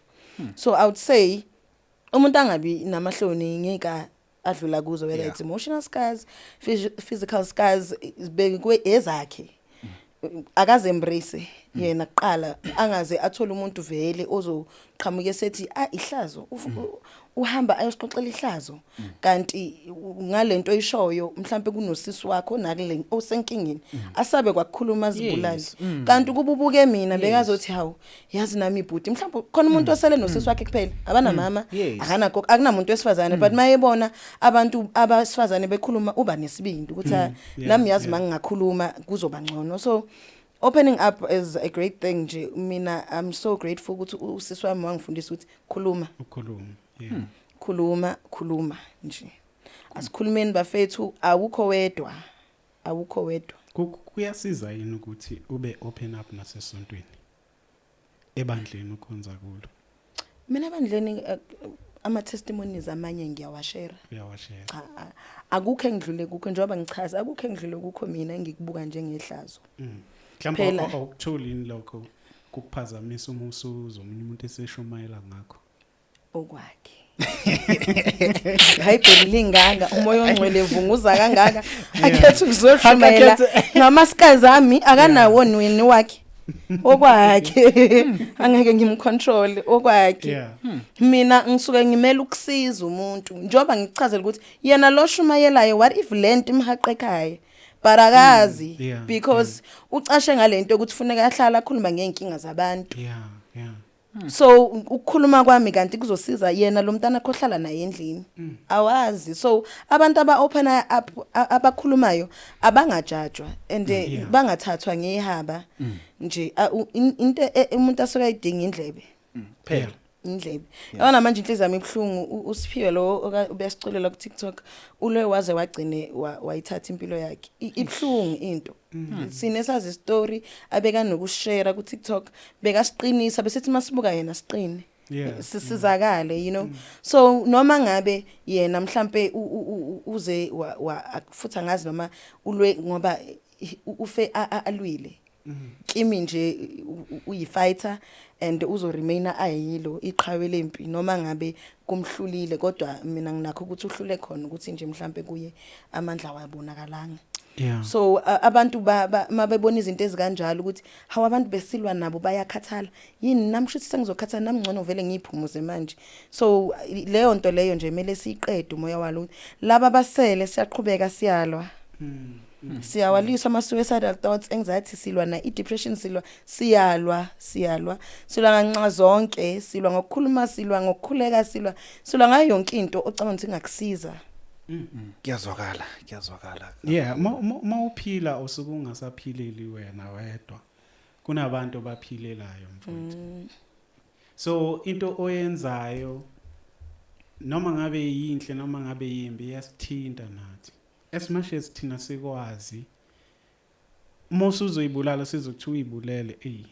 So I would say umuntu angabi namahloni ngeka adlula kuzo, whether it's emotional scars, physical scars, bekwe ezakhe, akaze embrace yena kuqala, angaze athole umuntu vele ozoqhamuka esethi ah, ihlazo, uhamba ayosixoxela ihlazo, kanti ngalento oyishoyo mhlambe kunosisi wakho nakule osenkingeni, asabe kwakukhuluma azibulali. Kanti kububuke mina bekazothi hawu, yazi nami ibhuti, mhlawumbe khona umuntu osele nosisi wakhe kuphela, abanamama, akanakho, akunamuntu wesifazane, but mayebona abantu abasifazane bekhuluma uba nesibindi ukuthi ah, nami yazi mangingakhuluma kuzoba ngcono. So opening up is a great thing nje. Mina I'm so grateful ukuthi usisi wami wangifundisa ukuthi khuluma. Ukhuluma, yeah. Khuluma, khuluma nje, asikhulumeni bafethu, awukho wedwa, awukho wedwa. Kuyasiza yini ukuthi ube open up nasesontweni, ebandleni ukhonza kulo? Mina ebandleni ama testimonies amanye ngiyawashare. Uyawashare? Cha, akukho engidlule kukho, njengoba ngichaza, akukho engidlule kukho mina engikubuka njengehlazo. Mhlawumbe Phela. Awukutholi yini lokho kukuphazamisa uma usuzwa omunye umuntu eseshumayela ngakho? Okwakhe hayi, linganga umoya ongcwele vunguza kangaka, akhethe ukuzoshumayela ngamasikazi ami, akanawo nweni wakhe, okwakhe angeke ngimcontrol, okwakhe. Mina ngisuke ngimela ukusiza umuntu, njengoba ngichazela ukuthi yena lo shumayelayo, what if lento imhaqe ekhaya but akazi, because ucashe ngalento ukuthi funeka ahlala akhuluma ngeenkinga zabantu. yeah So ukukhuluma kwami kanti kuzosiza yena lo mntana ohlala naye endlini, awazi. So abantu aba open up, abakhulumayo, abangajajwa and bangathathwa ngehaba nje. Into umuntu asuka ayidinga indlebe. Phela. Indlebe. Yabona manje inhliziyo yami ibuhlungu uSiphiwe lo ubesiculela ku TikTok ulo waze wagcine wayithatha impilo yakhe. Ibuhlungu into. Sine sazi story abeka nokushare ku TikTok bekasiqinisa besithi masibuka yena siqine. Sisizakale. So noma ngabe yena mhlambe uze futhi angazi noma ulwe ngoba ufe alwile. Kimi nje uyi-fighter and uzoremaina ayilo iqhawe lempi noma ngabe kumhlulile, kodwa mina nginakho ukuthi uhlule khona ukuthi nje mhlambe kuye amandla wabonakalanga. So abantu mabebona izinto ezikanjalo ukuthi hawu, abantu besilwa nabo bayakhathala yini, nami kusho ukuthi sengizokhathala nami, ngcono vele ngiyiphumuze manje. So leyo nto leyo nje kumele siyiqede umoya walo, laba basele siyaqhubeka siyalwa. Siyawalisa ama-suicidal thoughts, anxiety silwa na i-depression silwa, siyalwa, siyalwa, silwa nganxa zonke, silwa ngokukhuluma, silwa ngokukhuleka, silwa ngayo yonke into ocabanga ukuthi ingakusiza. Kuyazwakala, kuyazwakala. Yeah, ma uphila usuke ungasaphileli wena wedwa. Kunabantu abaphilelayo, mfowethu. So into oyenzayo noma ngabe yinhle noma ngabe yimbi iyasithinta nathi. As much as thina sikwazi uma usuzoyibulala sizokuthi uyibulele, ey,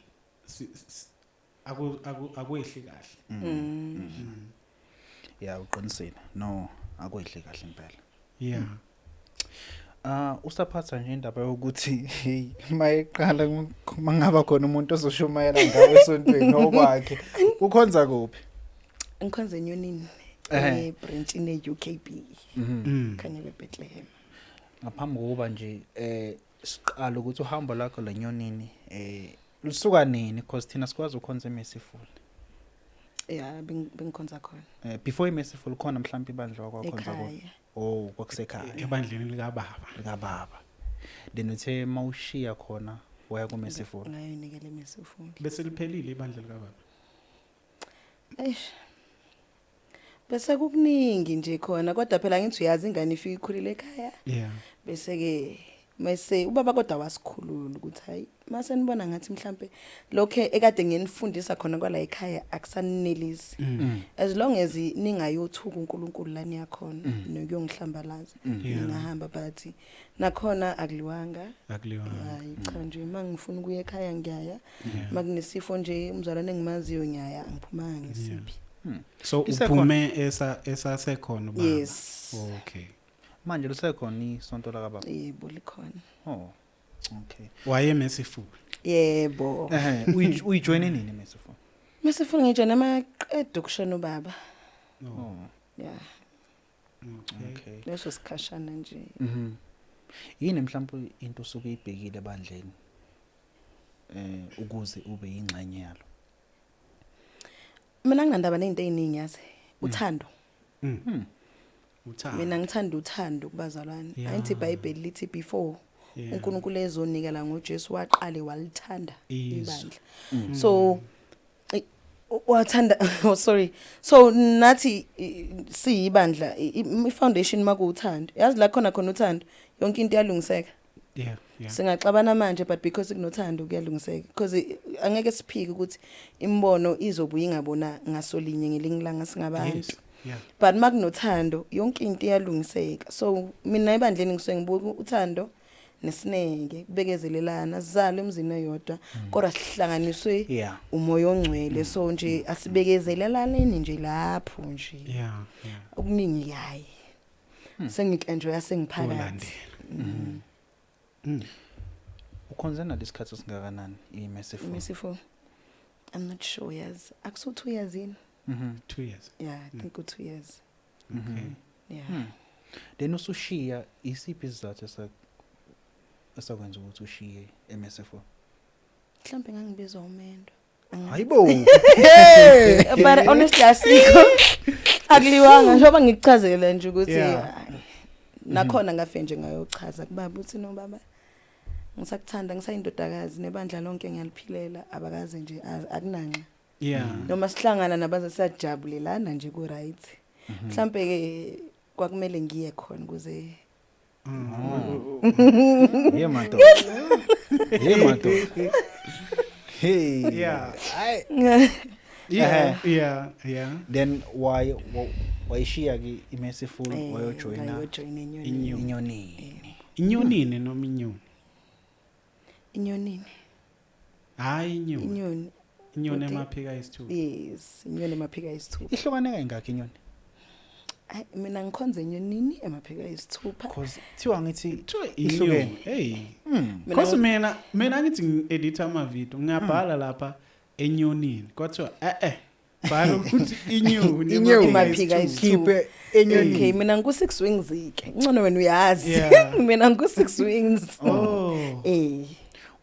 akwehli kahle. Yeah, uqinisile, no, akwehli kahle impela. Ah, usaphatha nje indaba yokuthi hey, mayeqala mangaba khona umuntu ozoshumayela ngawe esontweni okwakhe, ukhonza kuphi? Ngikhonze eNyonini, ebranchini e-UKB, khanya beBethlehem. Ngaphambi kokuba nje siqala ukuthi uhambo lakho leNyonini lusuka nini, because thina sikwazi ukukhonza eMerciful. Yeah, bengikhonza khona. Before iMerciful khona mhlawumbe ibandla wakwakhonza khona? Ekhaya. Oh, kwakusekhaya. Ebandleni likababa. Likababa. Then uthe mawushiya khona waya kuMerciful? Ngayonikela eMerciful. Bese liphelile ibandla likababa. Eish, bese kukuningi nje khona, kodwa phela ngithi uyazi ingane ifika ikhulile ekhaya. Bese ke mase ubaba kodwa wasikhulula ukuthi hayi, mase nibona ngathi mhlambe lokho ekade nginifundisa khona kwala ekhaya akusanelisi, as long as ningayothuka uNkulunkulu la niyakhona nokuyongihlambalaza, ningahamba, but nakhona akuliwanga. Akuliwanga. Hayi cha, nje mangifuna ukuya ekhaya ngiyaya, makunesifo nje umzalwane engimaziyo ngiyaya, ngiphumanga ngesiphi. So Isekhona? uphume esa esasekhona ubaba? Yes. Okay. Manje lusekhona isonto lakababa? Yebo, likhona. Oh, okay. Waye Merciful. Yebo. Uyijoine nini Merciful? Merciful ngijoine amaqeda ukushona ubaba. Oh. Yeah. Okay. Okay. Leso sikhashana nje. Yini mhlawumbe into osuke uyibhekile ebandleni ukuze ube yingxenye yalo? Mina nginandaba nezinto eziningi, yazi, uthando. Uthando. Mina ngithanda uthando kubazalwane. Angithi iBhayibheli lithi before uNkulunkulu ezonikela ngoJesu waqale walithanda Izwe. ibandla, so wathanda, oh sorry, so nathi siyibandla, i-foundation makuwuthando, yazi la khona khona uthando yonke into iyalungiseka. Singaxabana manje, but because kunothando kuyalungiseka, because angeke siphike ukuthi imbono izobuya ingabona ngasolinye ngelinye ilanga singabantu. But makunothando yonke into iyalungiseka. So mina ebandleni ngisuke ngibuka uthando nesineke, kubekezelelana, sizale emzini oyodwa kodwa sihlanganiswe umoya ongcwele, so nje asibekezelelaneni nje lapho nje. Okuningi hayi, sengikenjoya sengiphakathi. Kulandela. Ukhonze nalesikhathi esingakanani iMerciful? Merciful, I'm not sure, yazi, akusu 2 years yini? 2 years. Yeah, I think u2 years. Okay. Yeah. Then usushiya, isiphi isizathu esakwenza ukuthi ushiye eMerciful? Mhlawumbe ngangibizwa umendo. Hayibo. But honestly asikho, akuliwanga njengoba ngikuchazela nje ukuthi hayi, nakhona ngafe nje ngayochaza kubaba uthi, "No baba, ngisakuthanda, ngisayindodakazi nebandla lonke ngiyaliphilela, abakaze nje akunanxa." Noma sihlangana nabaza siyajabulelana nje, ku right. Mhlambe ke kwakumele ngiye khona ukuze Ye madoda. Ye madoda. Hey. Yeah. Hayi. Yeah. Then why wayishiya ke iMerciful, wayojoyina Ngayojoyina Inyonini. Inyoni. Inyonini? Inyonini noma inyoni? Inyonini. Hayi, inyoni. Inyoni. Inyoni emaphika ayisithupha. Yes, inyoni emaphika ayisithupha. Ihlukane kayingakhi inyoni? Hayi, mina ngikhonza inyonini emaphika ayisithupha. Cause thiwa ngithi Kuthiwa ihlukene. inyoni. Hey. Mina Cause mina ngithi ngi-edit ama-video, ngiyabhala lapha enyonini. Kwathiwa eh bhala ukuthi inyoni Inyoni. Emaphika ayisithupha. Khiphe enyonini. Okay, mina ngiku six wings ke. Ngcono wena uyazi. Mina ngiku six wings. Oh.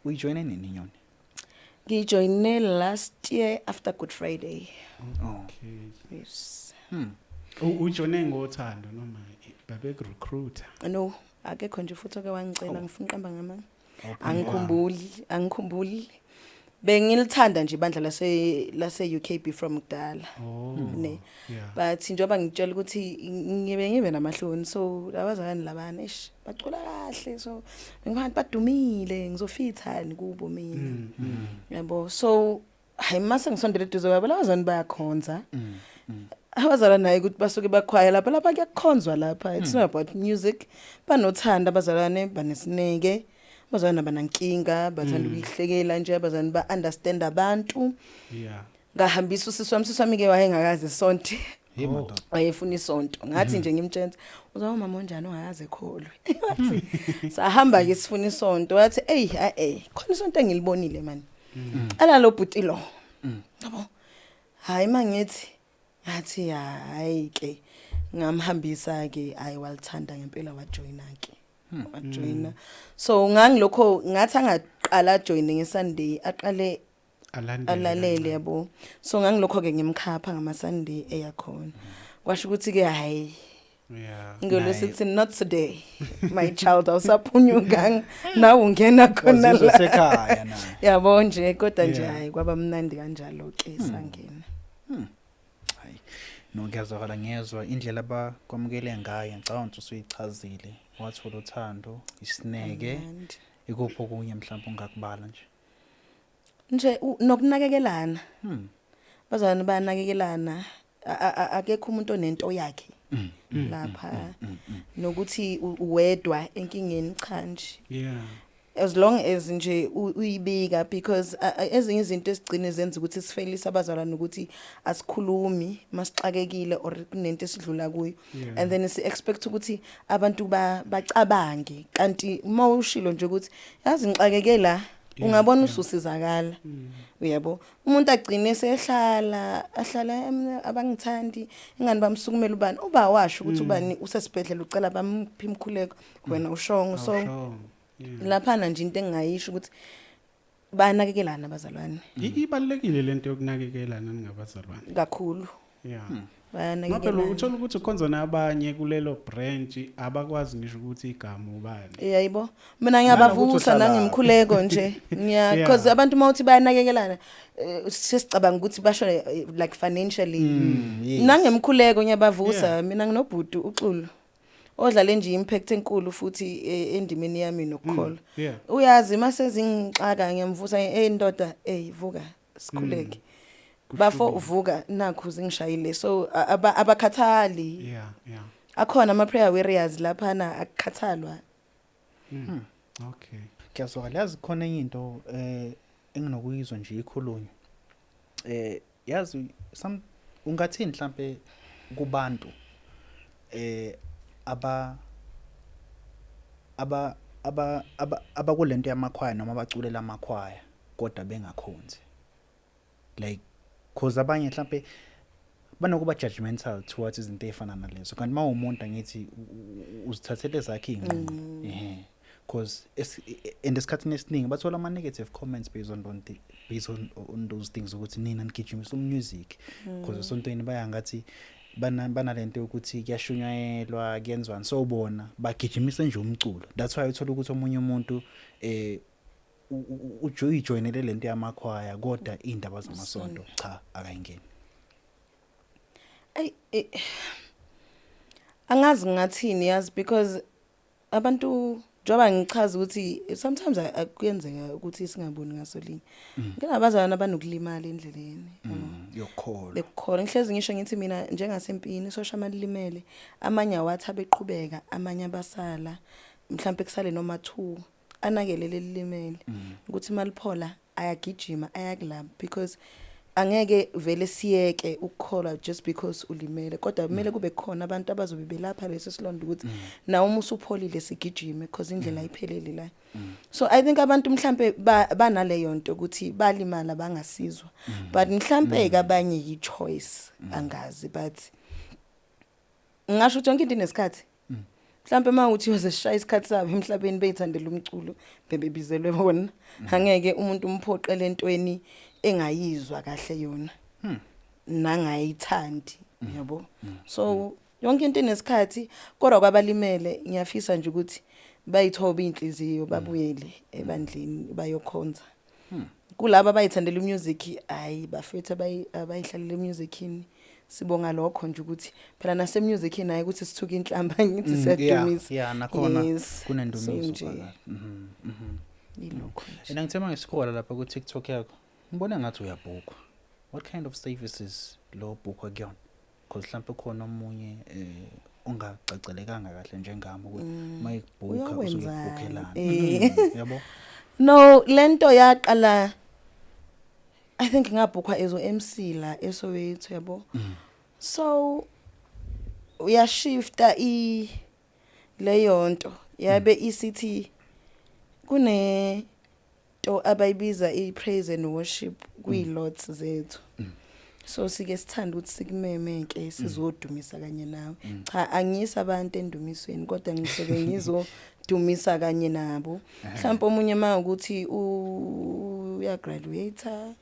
Uyijoyine nini inyoni? Ngijoyine last year after Good Friday. Oh. Okay. Yes. Ujoyine ngothando noma babeku-recruiter? No, akekho nje futhi oke wangicela, ngifuna uqamba ngamanga. Okay. Angikhumbuli, angikhumbuli. Bengilithanda nje ibandla lase UKB from kudala. Ne. But njengoba ngitshela ukuthi ngibe namahloni, so labazalwane labana, eish, bacula kahle, so ngibona badumile, ngizofithani kubo mina? Yabo, so hayi, mase ngisondele eduze kwabo labazalwane, bayakhonza. Abazalwane naye ukuthi basuke bakhwaya lapha kuyakhonzwa lapha, it's not about music. Banothanda abazalwane, banesineke abazalwane, abanankinga, bathanda ukuyihlekela nje abazalwane, ba-understand abantu. Ngahambisa usisi wami. Usisi wami-ke wayengakaze isonto. Hey madoda. Wayefuna isonto. Ngathi nje ngimtshela, "Uzaba mama onjani ongayazi ekholwe?" Wathi sahamba-ke sifuna isonto, wathi, "Eyi, eh, khona isonto engilibonile mani, ala lo bhuti lo, yabo." Hayi, mangithi ngathi hayi ke, ngamhambisa ke, hayi, walithanda ngempela, wajoyina ke, wajoyina. So ngangilokho ngathi angaqala join ngeSunday, aqale alandele alalele. Kancane. Yabo, so ngangilokho ke ngimkhapha ngama Sunday eyakhona, kwasho ukuthi ke hayi, ngelo sithi, "Not today, my child, awusaphunyukanga nawe, ungena khona Wazizwa la." sekhaya naye. Yabo nje, kodwa nje hayi, kwaba mnandi kanjalo ke, sangena. Hayi no, ngiyazwakala, ngiyezwa indlela abakwamukele ngayo. Ngicabanga ukuthi usuyichazile, wathola uthando, isineke. Kamnandi. Ikuphi okunye mhlawumbe ungakubala nje? Nje nokunakekelana. Bazalwane bayanakekelana. Akekho umuntu onento yakhe lapha nokuthi uwedwa enkingeni, cha nje. As long as nje uyibika, because ezinye izinto esigcine zenza ukuthi sifelise abazalwane ukuthi asikhulumi masixakekile or kunento esidlula kuyo, and then si expect ukuthi abantu bacabange, kanti uma ushilo nje ukuthi, "Yazi ngixakeke la," ungabona ususizakala. Uyabo, umuntu agcine sehlala ahlala, "Abangithandi," ingani bamsukumela ubani, uba washo ukuthi ubani usesibhedlela, ucela bamphi imkhuleko, wena ushongo, so Awushongo. Laphana nje into engingayisho ukuthi bayanakekelana abazalwane. Ibalulekile lento yokunakekelana ningabazalwane. Kakhulu. Ngoba Bayanakekelana. uthola ukuthi ukhonza nabanye kulelo branch, abakwazi ngisho ukuthi igama ubani. Yayibo, mina Nanokuthi ngiyabavusa uhlalaphi. Nangimkhuleko nje ngiya, because abantu mawuthi bayanakekelana, sesicabanga ukuthi basho like financially. Nangemkhuleko ngiyabavusa. Mina nginobhuti uXulu odlale nje impact enkulu futhi endimeni yami nokukholwa. Uyazi mase zingixaka ngiyamvusa, "Hey ndoda, hey, vuka sikhuleke. Bafo, uvuka, nakhu zingishayile." So abakhathali. Akhona ama prayer warriors laphana, akukhathalwa. Okay. Kuyazwakala. Yazi khona enye into enginokuyizwa nje ikhulunywa. Yazi some ungathini mhlambe kubantu aba abakulento yamakhwaya noma abaculela amakhwaya kodwa bengakhonzi, like cause abanye mhlambe banokuba judgmental towards izinto ezifana nalezo, kanti mawumuntu angithi uzithathele zakhe inqumo, ehe, cause and esikhathini esiningi bathola ama negative comments based on those things, ukuthi nina nigijimisa umusic, because esontweni baya ngathi banalento yokuthi kuyashunyayelwa, kuyenzwani, so bona bagijimisa nje umculo. That's why uthola ukuthi omunye umuntu ujoyinele lento yamakhwaya kodwa indaba zamasonto cha, akayingeni. Ay, angazi ngathini yazi, because abantu Njengoba ngichaza ukuthi sometimes akuyenzeka ukuthi singaboni ngasolinye. Kunabazalwane abanokulimala endleleni, yabo. Yokukholwa. Bekukholwa ngihlezi ngisho ngithi mina njengasempini isosha malimele, amanye awathi abeqhubeka, amanye abasala, mhlawumbe kusale noma 2 anakele lelilimele, ukuthi maliphola ayagijima ayakulapha, because angeke vele siyeke ukukholwa just because ulimele, kodwa kumele kube khona abantu abazobe belapha leso silonda ukuthi nawe uma usupholile sigijime, because indlela ayipheleli la. So I think abantu mhlambe banaleyo nto ukuthi balimala bangasizwa, but mhlambe ke abanye yi choice, angazi, but ngisho ukuthi yonke into inesikhathi. Mhlambe uma uthi uyozeshaya isikhathi sabo emhlabeni beyithandela umculo, bebebizelwe bona, angeke umuntu umphoqele entweni engayizwa kahle yona nangayithandi, yabo. So yonke into inesikhathi, kodwa kwabalimele ngiyafisa nje ukuthi bayithobe inhliziyo, babuyele ebandleni bayokhonza. Kulabo abayithandela umusic, hayi bafethu, abayihlalele emusicini, sibonga lokho nje ukuthi phela nasemusicini hayi ukuthi sithuka inhlamba, ngithi siyadumisa. Yeah, nakhona Yes. kunendumiso So nje, phakathi. Yilokho nje. Mina ngithe mangiscrolla lapha ku TikTok yakho, ngibona ngathi uyabhukwa. What kind of services lo bhukwa kuyona? Because mhlawumbe khona omunye ongacacelekanga kahle njengami ukuthi mayikubhuka usuke Uyokwenzani? kubhukhelana. Yabo? No, lento yaqala, I think ngabhukhwa ezo MC la eSoweto, yabo. So uyashifta i leyo nto yabe isithi kune to abayibiza i-praise and worship kwi-lots zethu, so sike sithanda ukuthi sikumeme ke sizodumisa kanye nawe. Cha, angiyisa abantu endumisweni, kodwa ngisuke ngizodumisa kanye nabo. Mhlawumbe omunye ma ukuthi uya graduate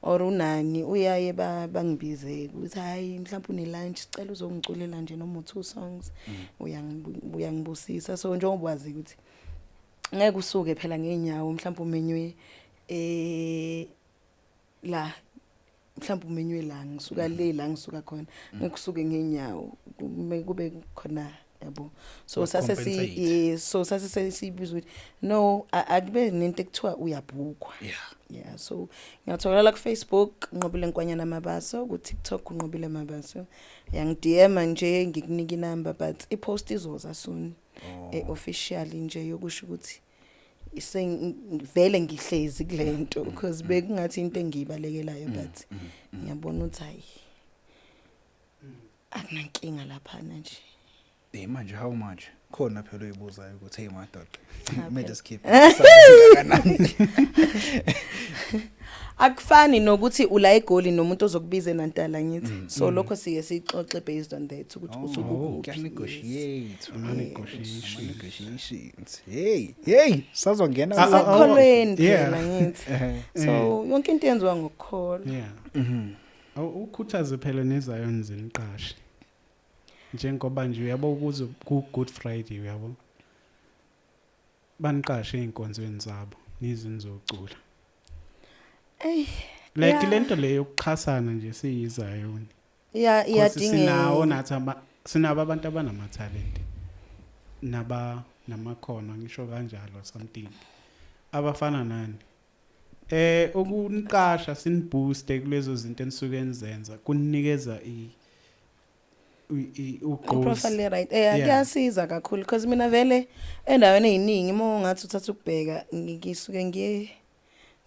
or unani, uyaye bangibize ukuthi hayi, mhlawumbe une lunch, sicela uzongiculela nje noma two songs, uyangibusisa. So njengoba wazi ukuthi ngeke usuke phela ngeenyawo, mhlawumbe umenywe la, mhlawumbe umenywe la, ngisuka le la ngisuka khona, ngikusuke ngeenyawo, kube khona, yabo. So sase si Compensate. Yes, so sase sesibiza ukuthi no, akube nento ekuthiwa uyabhukwa. Yeah, so ngiyatholakala ku Facebook, Nqobile Nkwanyana Mabaso, ku TikTok Nqobile Mabaso. Yangi DM nje ngikunika inumber, but i post izoza soon. Officially nje yokusho ukuthi vele ngihlezi kulento, because bekungathi into engiyibalekelayo, but ngiyabona ukuthi hayi, akunankinga lapha nje. Eh, manje how much? Khona phela uyibuzayo ukuthi hey madoda. Cha, Kumele phela. sikhiphe singakanani? Akufani nokuthi ula eGoli nomuntu ozokubiza eNatala, ngithi so lokho sike sixoxe based on that ukuthi usuke Oh, ukuphi. kuya-negotiate. Ama-negotiations. Ama-negotiations. Hey, hey, sazongena. Ah, ah, ah. Sekholweni phela, ngithi so yonke into yenziwa ngokukholwa. Yeah. Ukhuthaze phela neZion ziniqashe. Njengoba nje uyabo ukuze ku Good Friday, uyabo. Baniqashe einkonzweni zabo nizinzocula. Ey. Like lento leyo yokuxhasana nje siyiZion. Yeah, Because sinawo iyadingeka. nathi sinabo abantu abanamathalente naba namakhono, ngisho kanjalo, something abafana nani, ukuniqasha siniboost kulezo zinto enisuke nizenza kunikeza i ugqozi. I-profile, right, kuyasiza kakhulu because mina vele endaweni eziningi uma ungathi uthatha ukubheka, ngisuke ngiye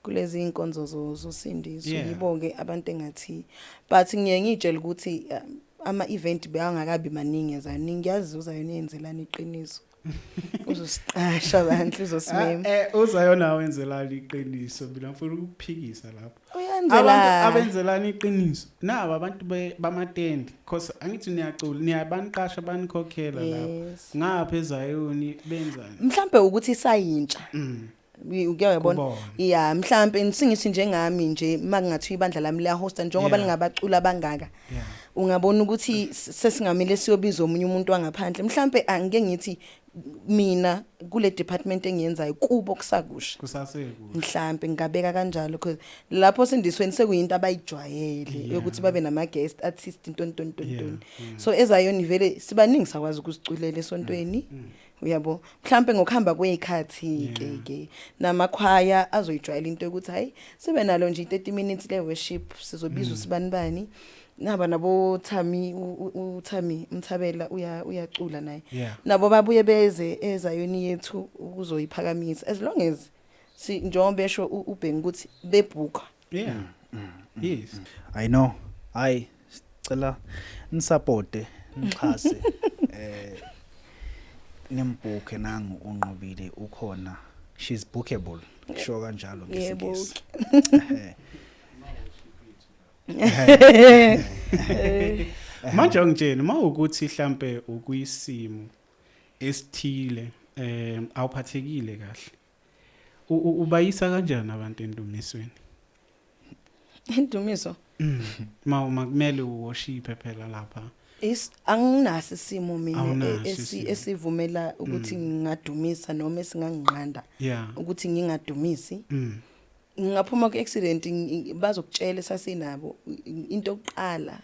kulezi inkonzo zosindiso, yibo-ke abantu engathi, but ngiye ngiyitshele ukuthi ama-event bewangakabi maningi eZayoni. Ngiyazi uZayoni yenzelani iqiniso, uzosiqasha abantu, uzosimema. Ah, uZayona wenzelani iqiniso? Mina ngifuna ukuphikisa lapho. Abantu Uyenzela. abenzelani iqiniso nabo abantu bamatende, because angithi niyacula, niyabaniqasha, banikhokhela lapho. Yes. Ngapha eZayoni benzani? Mhlambe ukuthi isayintsha, uyabona. Kubona. Ya, mhlambe singithi njengami nje makungathiwa ibandla lami liyahosta njengoba lingabacula abangaka, ungabona ukuthi sesingamile siyobiza omunye umuntu wangaphandle. Mhlambe angike ngithi mina kule department engiyenzayo kubo kusakusha. Kusasekuhle. Mhlambe ngingabeka kanjalo, because lapho sindisweni sekuyinto abayijwayele yokuthi babe nama guest artist, into nto nto. Nto. So eZayoni vele sibaningi, sakwazi ukusiculela esontweni. Uyabo, mhlambe ngokuhamba kwezikhathi ke ke namakhwaya azoyijwayela into yokuthi hayi, sibe nalo nje 30 minutes le worship, sizobiza usibani bani, naba nabo Thami, uThami Mthabela uyacula naye. Nabo babuye beze ezayoni yethu ukuzoyiphakamisa, as long as si njengoba besho ubhengi ukuthi bebhuka. I know. Hayi, sicela nisupport, nixhase, nimbhuke nangu uNqobile ukhona. She's bookable. Kusho kanjalo ngesingisi. Manje angitsheni, mawukuthi mhlambe ukuyisimo esithile awuphathekile kahle, ubayisa kanjani abantu endumisweni? Indumiso? Ma kumele uworship phela lapha. Is anginaso isimo mina Awunaso isimo. Esivumela ukuthi ngingadumisa noma esinganginqanda ukuthi ngingadumisi. Ngingaphuma ku-accident, bazokutshela sasinabo, into yokuqala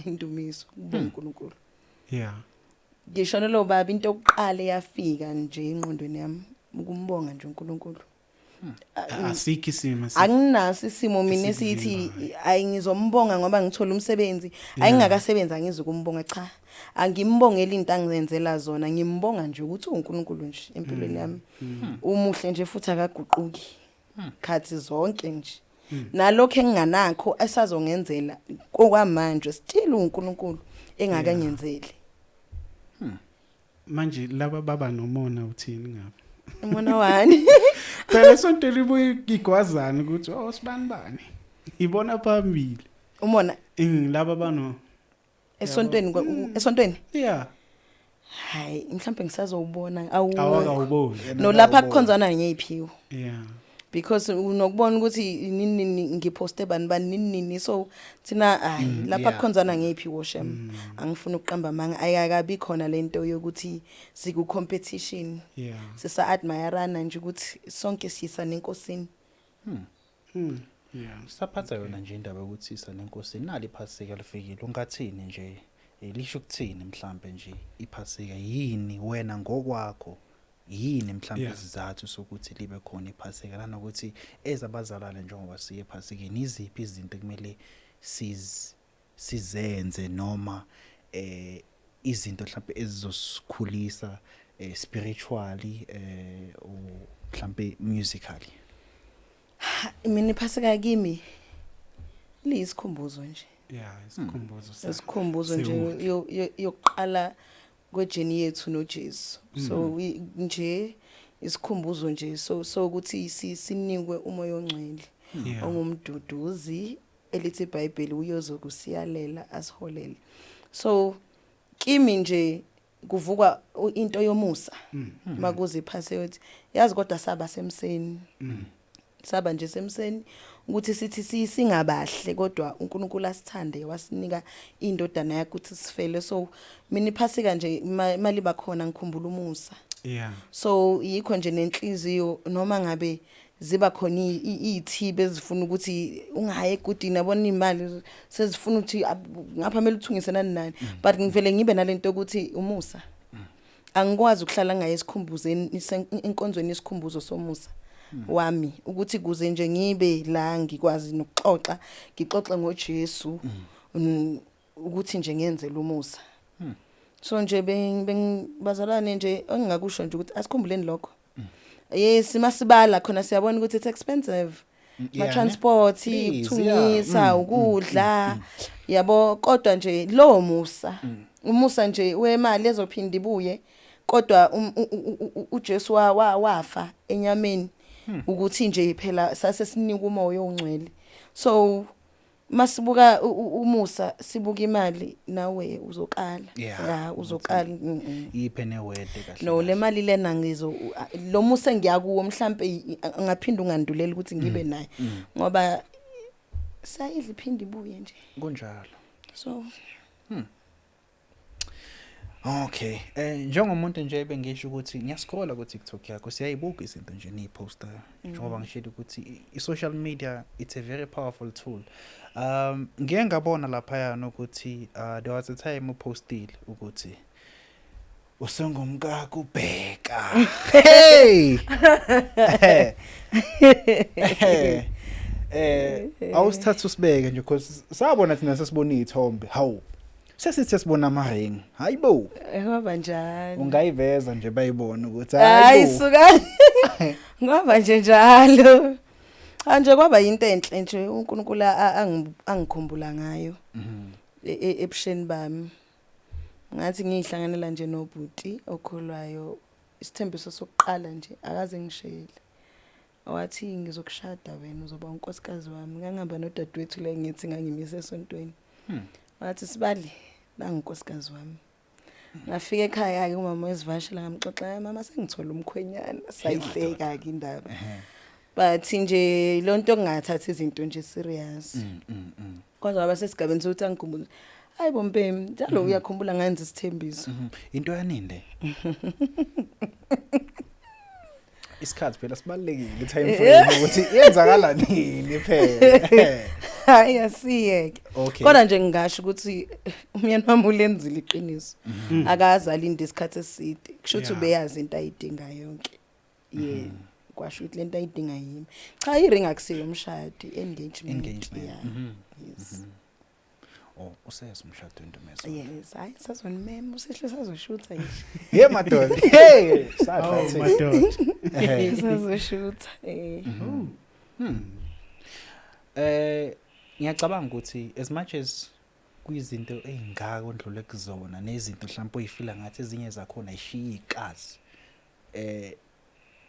indumiso, kubonga uNkulunkulu. Ngisho lo baba, into yokuqala eyafika nje engqondweni yami ukumbonga nje uNkulunkulu. Asikho isimo Anginaso isimo mina esithi esikuvimbayo. Ayi, ngizombonga ngoba ngithola umsebenzi, ayingakasebenzi angizukumbonga. Cha, angimbongeli into angizenzela zona, ngimbonga nje ukuthi uNkulunkulu nje empilweni yami umuhle nje futhi akaguquki khathi zonke nje, nalokho enginganakho esazongenzela okwamanje, still uNkulunkulu engakangenzeli. Manje laba baba nomona, uthini ngapha? Umona wani? Phela isonto libuye igwazana ukuthi oh, sibani bani ibona phambili. Umona? Laba bano Esontweni, esontweni? Yeah. Hayi, mhlawumbe ngisazowubona awu. Awakawuboni. No, lapha kukhonzana ngeyiphiwo because unokubona ukuthi nini nini ngiposte bani bani nini nini, so thina hayi, lapha kukhonzana ngeyiphiwo shem, angifuni ukuqamba amanga, ayakabi khona lento yokuthi siku competition. Sisa admirana nje ukuthi sonke siyisana enkosini. Saphatha yona nje indaba yokuthi isa nenkosini, nali iphasika lifikile, ungathini nje, lisho ukuthini mhlambe nje iphasika, yini wena ngokwakho, yini mhlambe isizathu sokuthi libe khona iphasika, nanokuthi ezabazalwane njengoba siye ephasikeni, iziphi izinto ekumele sizenze noma izinto mhlambe ezizosikhulisa spiritually or mhlambe musically? Mina iphasika kimi liyisikhumbuzo nje. Yeah, isikhumbuzo Isikhumbuzo nje sewuthi. yokuqala kwejourney yethu noJesu, so nje isikhumbuzo nje so ukuthi sinikwe umoya ongcwele ongumduduzi elithi iBhayibheli uyozokusiyalela asiholele. So kimi nje kuvuka into yomusa makuze iphase ukuthi yazi, kodwa saba semseni, saba nje semseni ukuthi sithi singabahle, kodwa uNkulunkulu asithande wasinika indodana yakhe ukuthi sifele. So mina iphasika nje maliba khona ngikhumbula umusa. So yikho nje nenhliziyo, noma ngabe ziba khona iy'thibe ezifuna ukuthi ungayi egudini, yabona, iy'mali sezifuna ukuthi ngapha kumele uthungise nani nani, but ngivele ngibe nalento yokuthi umusa, angikwazi ukuhlala ngaye esikhumbuzeni enkonzweni yesikhumbuzo somusa wami, ukuthi kuze nje ngibe la ngikwazi nokuxoxa, ngixoxe ngoJesu, ukuthi nje ngenzele umusa. So nje bazalwane nje, engingakusho nje ukuthi asikhumbuleni lokho. Yes, masibala khona siyabona ukuthi it's expensive, ma transport, Please, ukuthungisa, ukudla, yabo, kodwa nje lo musa, umusa nje wemali ezophinda ibuye, kodwa uJesu wafa enyameni ukuthi nje phela sase sinika umoya ongcwele. So masibuka umusa, sibuka imali, nawe uzokala. Ya, uzokala. Iphe newede kahle. No, le Kahle. mali lena ngizo lo musa ngiyakuwo, mhlambe ngaphinda ungandulela ukuthi ngibe naye, ngoba sayidla iphinde ibuye nje. Kunjalo. So Okay, njengomuntu nje bengisho ukuthi ngiyascrolla ku TikTok yakho, siyayibuka izinto nje niyiposta, njengoba ngishilo ukuthi i-social media, it's a very powerful tool. Ngiye ngabona lapha ukuthi there was a time upostile ukuthi Usengumkakho ubheka. Hey. Awusithatha usibeke nje because sabona thina sesibona izithombe. Hawu. Sesithi sibona ama ring. Hayibo. Kwaba njalo. Ungayiveza nje bayibone ukuthi hayi hayibo. suka. Kwaba nje njalo. Cha nje kwaba into enhle nje uNkulunkulu angikhumbula ngayo. Ebusheni bami. Ngathi ngihlanganela nje nobhuti okholwayo, isithembiso sokuqala nje akaze ngishele. Wathi ngizokushada wena, uzoba unkosikazi wami. Ngangihamba nodadewethu le ngithi ngangimise esontweni. Wathi sibali nangunkosikazi wami. Ngafika ekhaya ke umama wezivashela, ngamxoxa, mama sengithola umkhwenyana, sayihleka ke indaba. But nje lonto ngingathatha izinto nje serious. Kwaze kwaba sesigabeni sokuthi angikhumbule. Hayi bompemi, njalo uyakhumbula ngenza isithembiso. Into yanini le? Isikhathi phela sibalekile, time frame ukuthi yenzakala nini phela. Hayi asiyeke. Kodwa nje ngingasho ukuthi umyeni wami ulenzile iqiniso. Akaze alinde isikhathi eside. Kusho ukuthi ubeyazi into ayidinga yonke. Yeah. Kwasho ukuthi lento ayidinga yimi. Cha, i-ring akusiyo umshado, engagement. Engagement. Yeah. Yes. Oh, useyeza umshado wentombazane. Yes, hayi sazonimema, usihle sazoshutha nje. Ye madoda. Hey, Oh sadla. madoda. Sazoshutha. Eh. Oh. Ngiyacabanga ukuthi as much as kuyizinto ezingaka ondlule kuzona nezinto mhlawumbe oyifila ngathi ezinye zakhona ayishiyi igazi.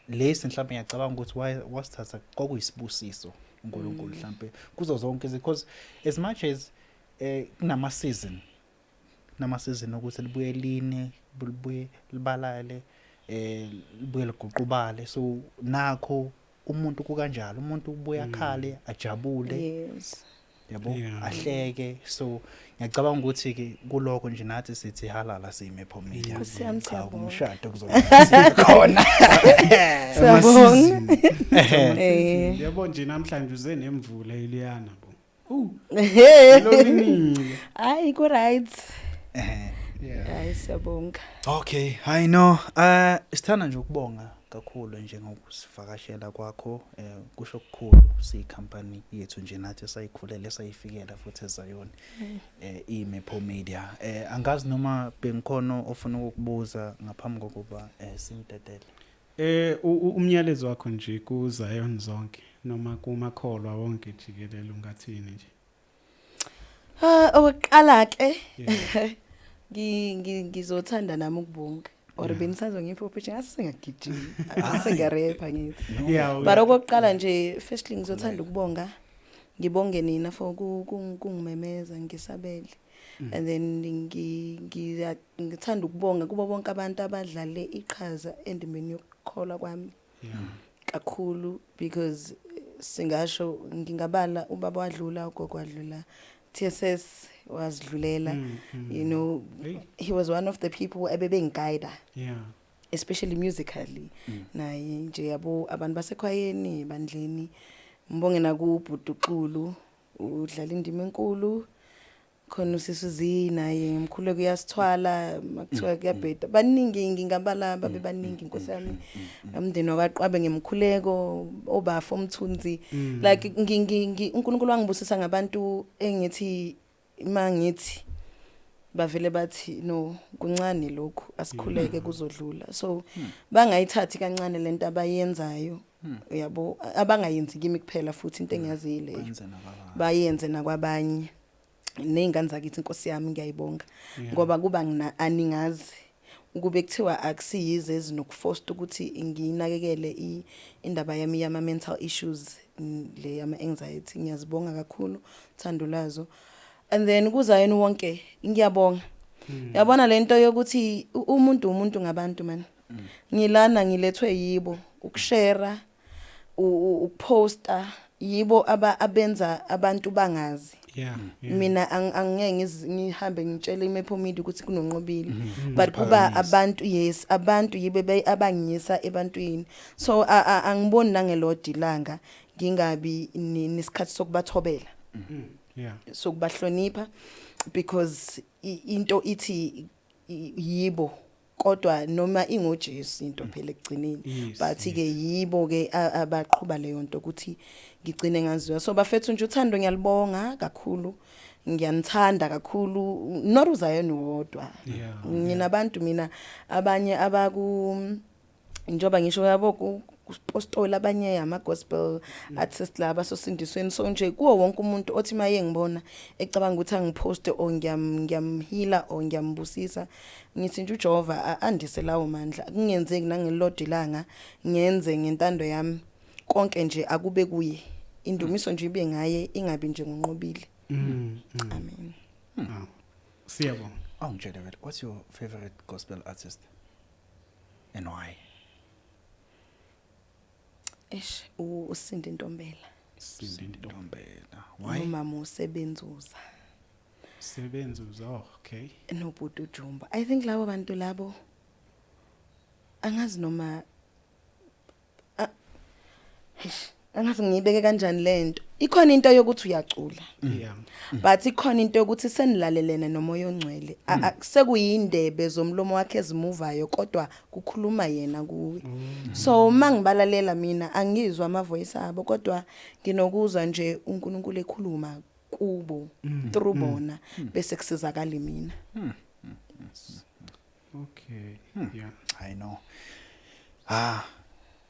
Lesi mhlawumbe ngiyacabanga ukuthi wasithatha kwakuyisibusiso uNkulunkulu mhlawumbe kuzo zonke, because as much as kunama season ukuthi libuye line, libuye libalale, libuye liguqubale, so nakho umuntu kukanjalo, umuntu ubuya akhale, ajabule, yabo, ahleke. So ngiyacabanga ukuthi ke kuloko nje nathi sithi halala siyimepho media. Nkosi yami, Cha, siyabonga. umshado kuzoba khona. Siyabonga. Yabo nje namhlanje uze nemvula iliyana bo. Hey. Ilominile. Hayi ku right. Yeah. Hayi siyabonga. Okay, I know. Sithanda nje ukubonga kakhulu nje ngokusivakashela kwakho, kusho okukhulu siyi company yethu nje nathi sayikhulele sayifikela futhi eZayoni. iMepho Media. Angazi noma bengikhona ofuna ukukubuza ngaphambi kokuba simdedele. Umyalezo wakho nje ku Zion zonke noma kumakholwa wonke jikelele ungathini nje? Ah, okokuqala ke ngizothanda nami ukubonga. Or benisazongipha opportunity, ngase sengiyagijima. Sengiyarepha ngithi. But okokuqala nje, firstly ngizothanda ukubonga. Ngibonge nina for kungimemeza ngisabele. And then ngithanda ukubonga kubo bonke abantu abadlale iqhaza endimeni yokukholwa kwami kakhulu, because singasho ngingabala ubaba wadlula, ugogo wadlula, TSS wazidlulela. Hey. He was one of the people ebebengiguide, especially musically. Naye nje yabo abantu basekhwayeni ebandleni. Ngibonge nakubhuduxulu, udlala indima enkulu khona, usisuzi naye umkhuleko uyasithwala makuthiwa kuyabheda. Baningi, ngingabala babe baningi, inkosi yami, umndeni wakaqwabe ngemkhuleko, obafo omthunzi. Like uNkulunkulu wangibusisa ngabantu engithi mangithi bavele bathi no, kuncane lokhu, asikhuleke, kuzodlula. So bangayithathi kancane lento abayenzayo, uyabo, abangayenzi kimi kuphela futhi into engiyazileyo Benze nakwabanye. Bayenze nakwabanye ney'ngane zakithi, inkosi yami, ngiyayibonga ngoba kuba ngina aningazi ukube kuthiwa akusiyize ezinokuforce ukuthi ngiyinakekele indaba yami yama-mental issues, le yama-anxiety. Ngiyazibonga kakhulu uthando lwazo. And then kuzayeni wonke ngiyabonga. Yabona lento yokuthi umuntu umuntu ngabantu man, ngilana ngilethwe yibo ukushare, ukuposta, yibo abenza abantu bangazi. Mina angeke ngihambe ngitshele iMepho Media ukuthi kunonqobile, but kuba Phakamise. abantu, yes, abantu yibe abangiyisa ebantwini. So angiboni nangelodi ilanga ngingabi nesikhathi sokubathobela, sokubahlonipha, because into ithi yibo. Kodwa noma ingoJesu into phela ekugcineni, but ke yibo ke abaqhuba leyo nto ukuthi ngigcine ngaziwa. So bafethu nje, uthando ngiyalibonga kakhulu, ngiyanithanda kakhulu, not uZayoni wodwa. Nginabantu mina abanye abaku, njengoba ngisho yabo, kupostoli, abanye ama gospel artist laba sosindisweni. So nje kuwo wonke umuntu othi maye ngibona ecabanga ukuthi angiposte or ngiyamhila or ngiyambusisa, ngithi nje uJehova andise lawo mandla. Kungenzeki nangelilodwa ilanga ngenze ngentando yami, konke nje akube kuye, indumiso nje ibe ngaye, ingabi nje ngonqobile. Amen. Ah, siyabonga. Awungitshele vele, what's your favorite gospel artist and why? Eish, uSindi Ntombela. Sindi Ntombi. Ntombela, why? Nomama uSebenzuza. Sebenzuza, oh, okay. Nobhuti uJumba. I think labo bantu labo, angazi noma eish, angazi ngiyibeke kanjani lento. Ikhona into yokuthi uyacula, but ikhona into yokuthi senilalelene nomoya ongcwele. Sekuyindebe zomlomo wakhe ezimuvayo, kodwa kukhuluma yena kuwe. So uma ngibalalela mina, angizwa ama voice abo, kodwa nginokuzwa nje uNkulunkulu ekhuluma kubo through bona, bese kusizakala mina. Okay, yeah. I know. Ah,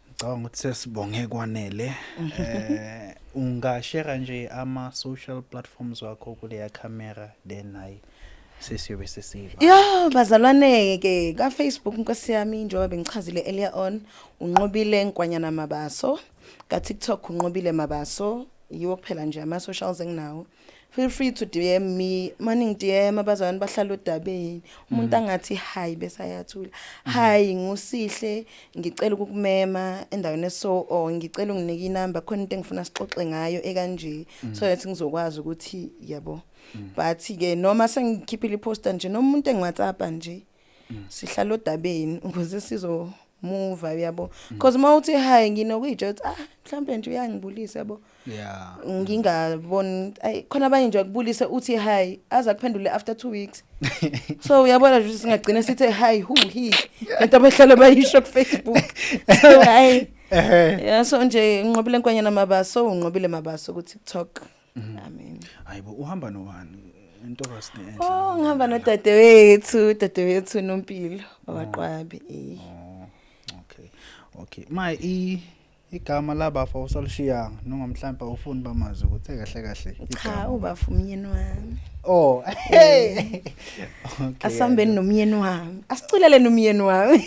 ngicabanga ukuthi sesibonge kwanele. Ungashare nje ama social platforms wakho kuleya camera, then hayi, sesiyobe sesiva. Ya bazalwane ke, ka Facebook, Nkosi yami, njengoba bengichazile earlier on, uNqobile Nkwanyana Mabaso. Ka TikTok uNqobile Mabaso. Yiwo kuphela nje ama socials enginawo. Feel free to DM me. Morning DM, abazalwane bahlala odabeni. Umuntu angathi hi bese ayathula. "Hi, nguSihle, ngicela ukukumema endaweni eso," or "Ngicela unginike inamba, khona into engifuna sixoxe ngayo ekanje," so that ngizokwazi ukuthi yabo. But ke noma sengikhiphile iposter nje, noma umuntu engiWhatsApp nje, sihlala odabeni ukuze sizo move, yabo, because mawuthi hi, nginokuyitsho ukuthi ah, mhlambe nje uyangibulisa, yabo. Ngingaboni, ay, khona abanye nje akubulise, uthi hi, aza kuphendule after 2 weeks. So uyabona nje, singagcina sithi hi who he, lento abahlala bayisho ku Facebook. So hayi, yeah, so nje Nqobile Nkwanyana Mabaso, uNqobile Mabaso ku TikTok. Amen. Hayibo, uhamba nobani, intokazi enhle? Oh, ngihamba nodadewethu, udadewethu Nompilo wakwaQwabi, eh. Oh, okay. My igama labafa usalishiyanga, noma mhlawumbe awufuni bamazi ukuthi kahle kahle? Cha. Igama. Ubafa umyeni wami. Oh, hey. Okay. Asambeni nomyeni wami, asiculele nomyeni wami.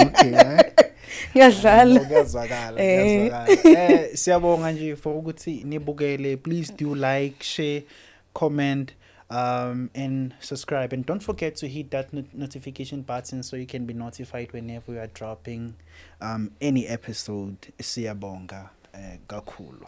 Okay. Ngiyadlala. Kuyazwakala, kuyazwakala. Siyabonga nje for ukuthi nibukele. Please do like, share, comment and subscribe, and don't forget to hit that notification button so you can be notified whenever we are dropping any episode. Siyabonga kakhulu.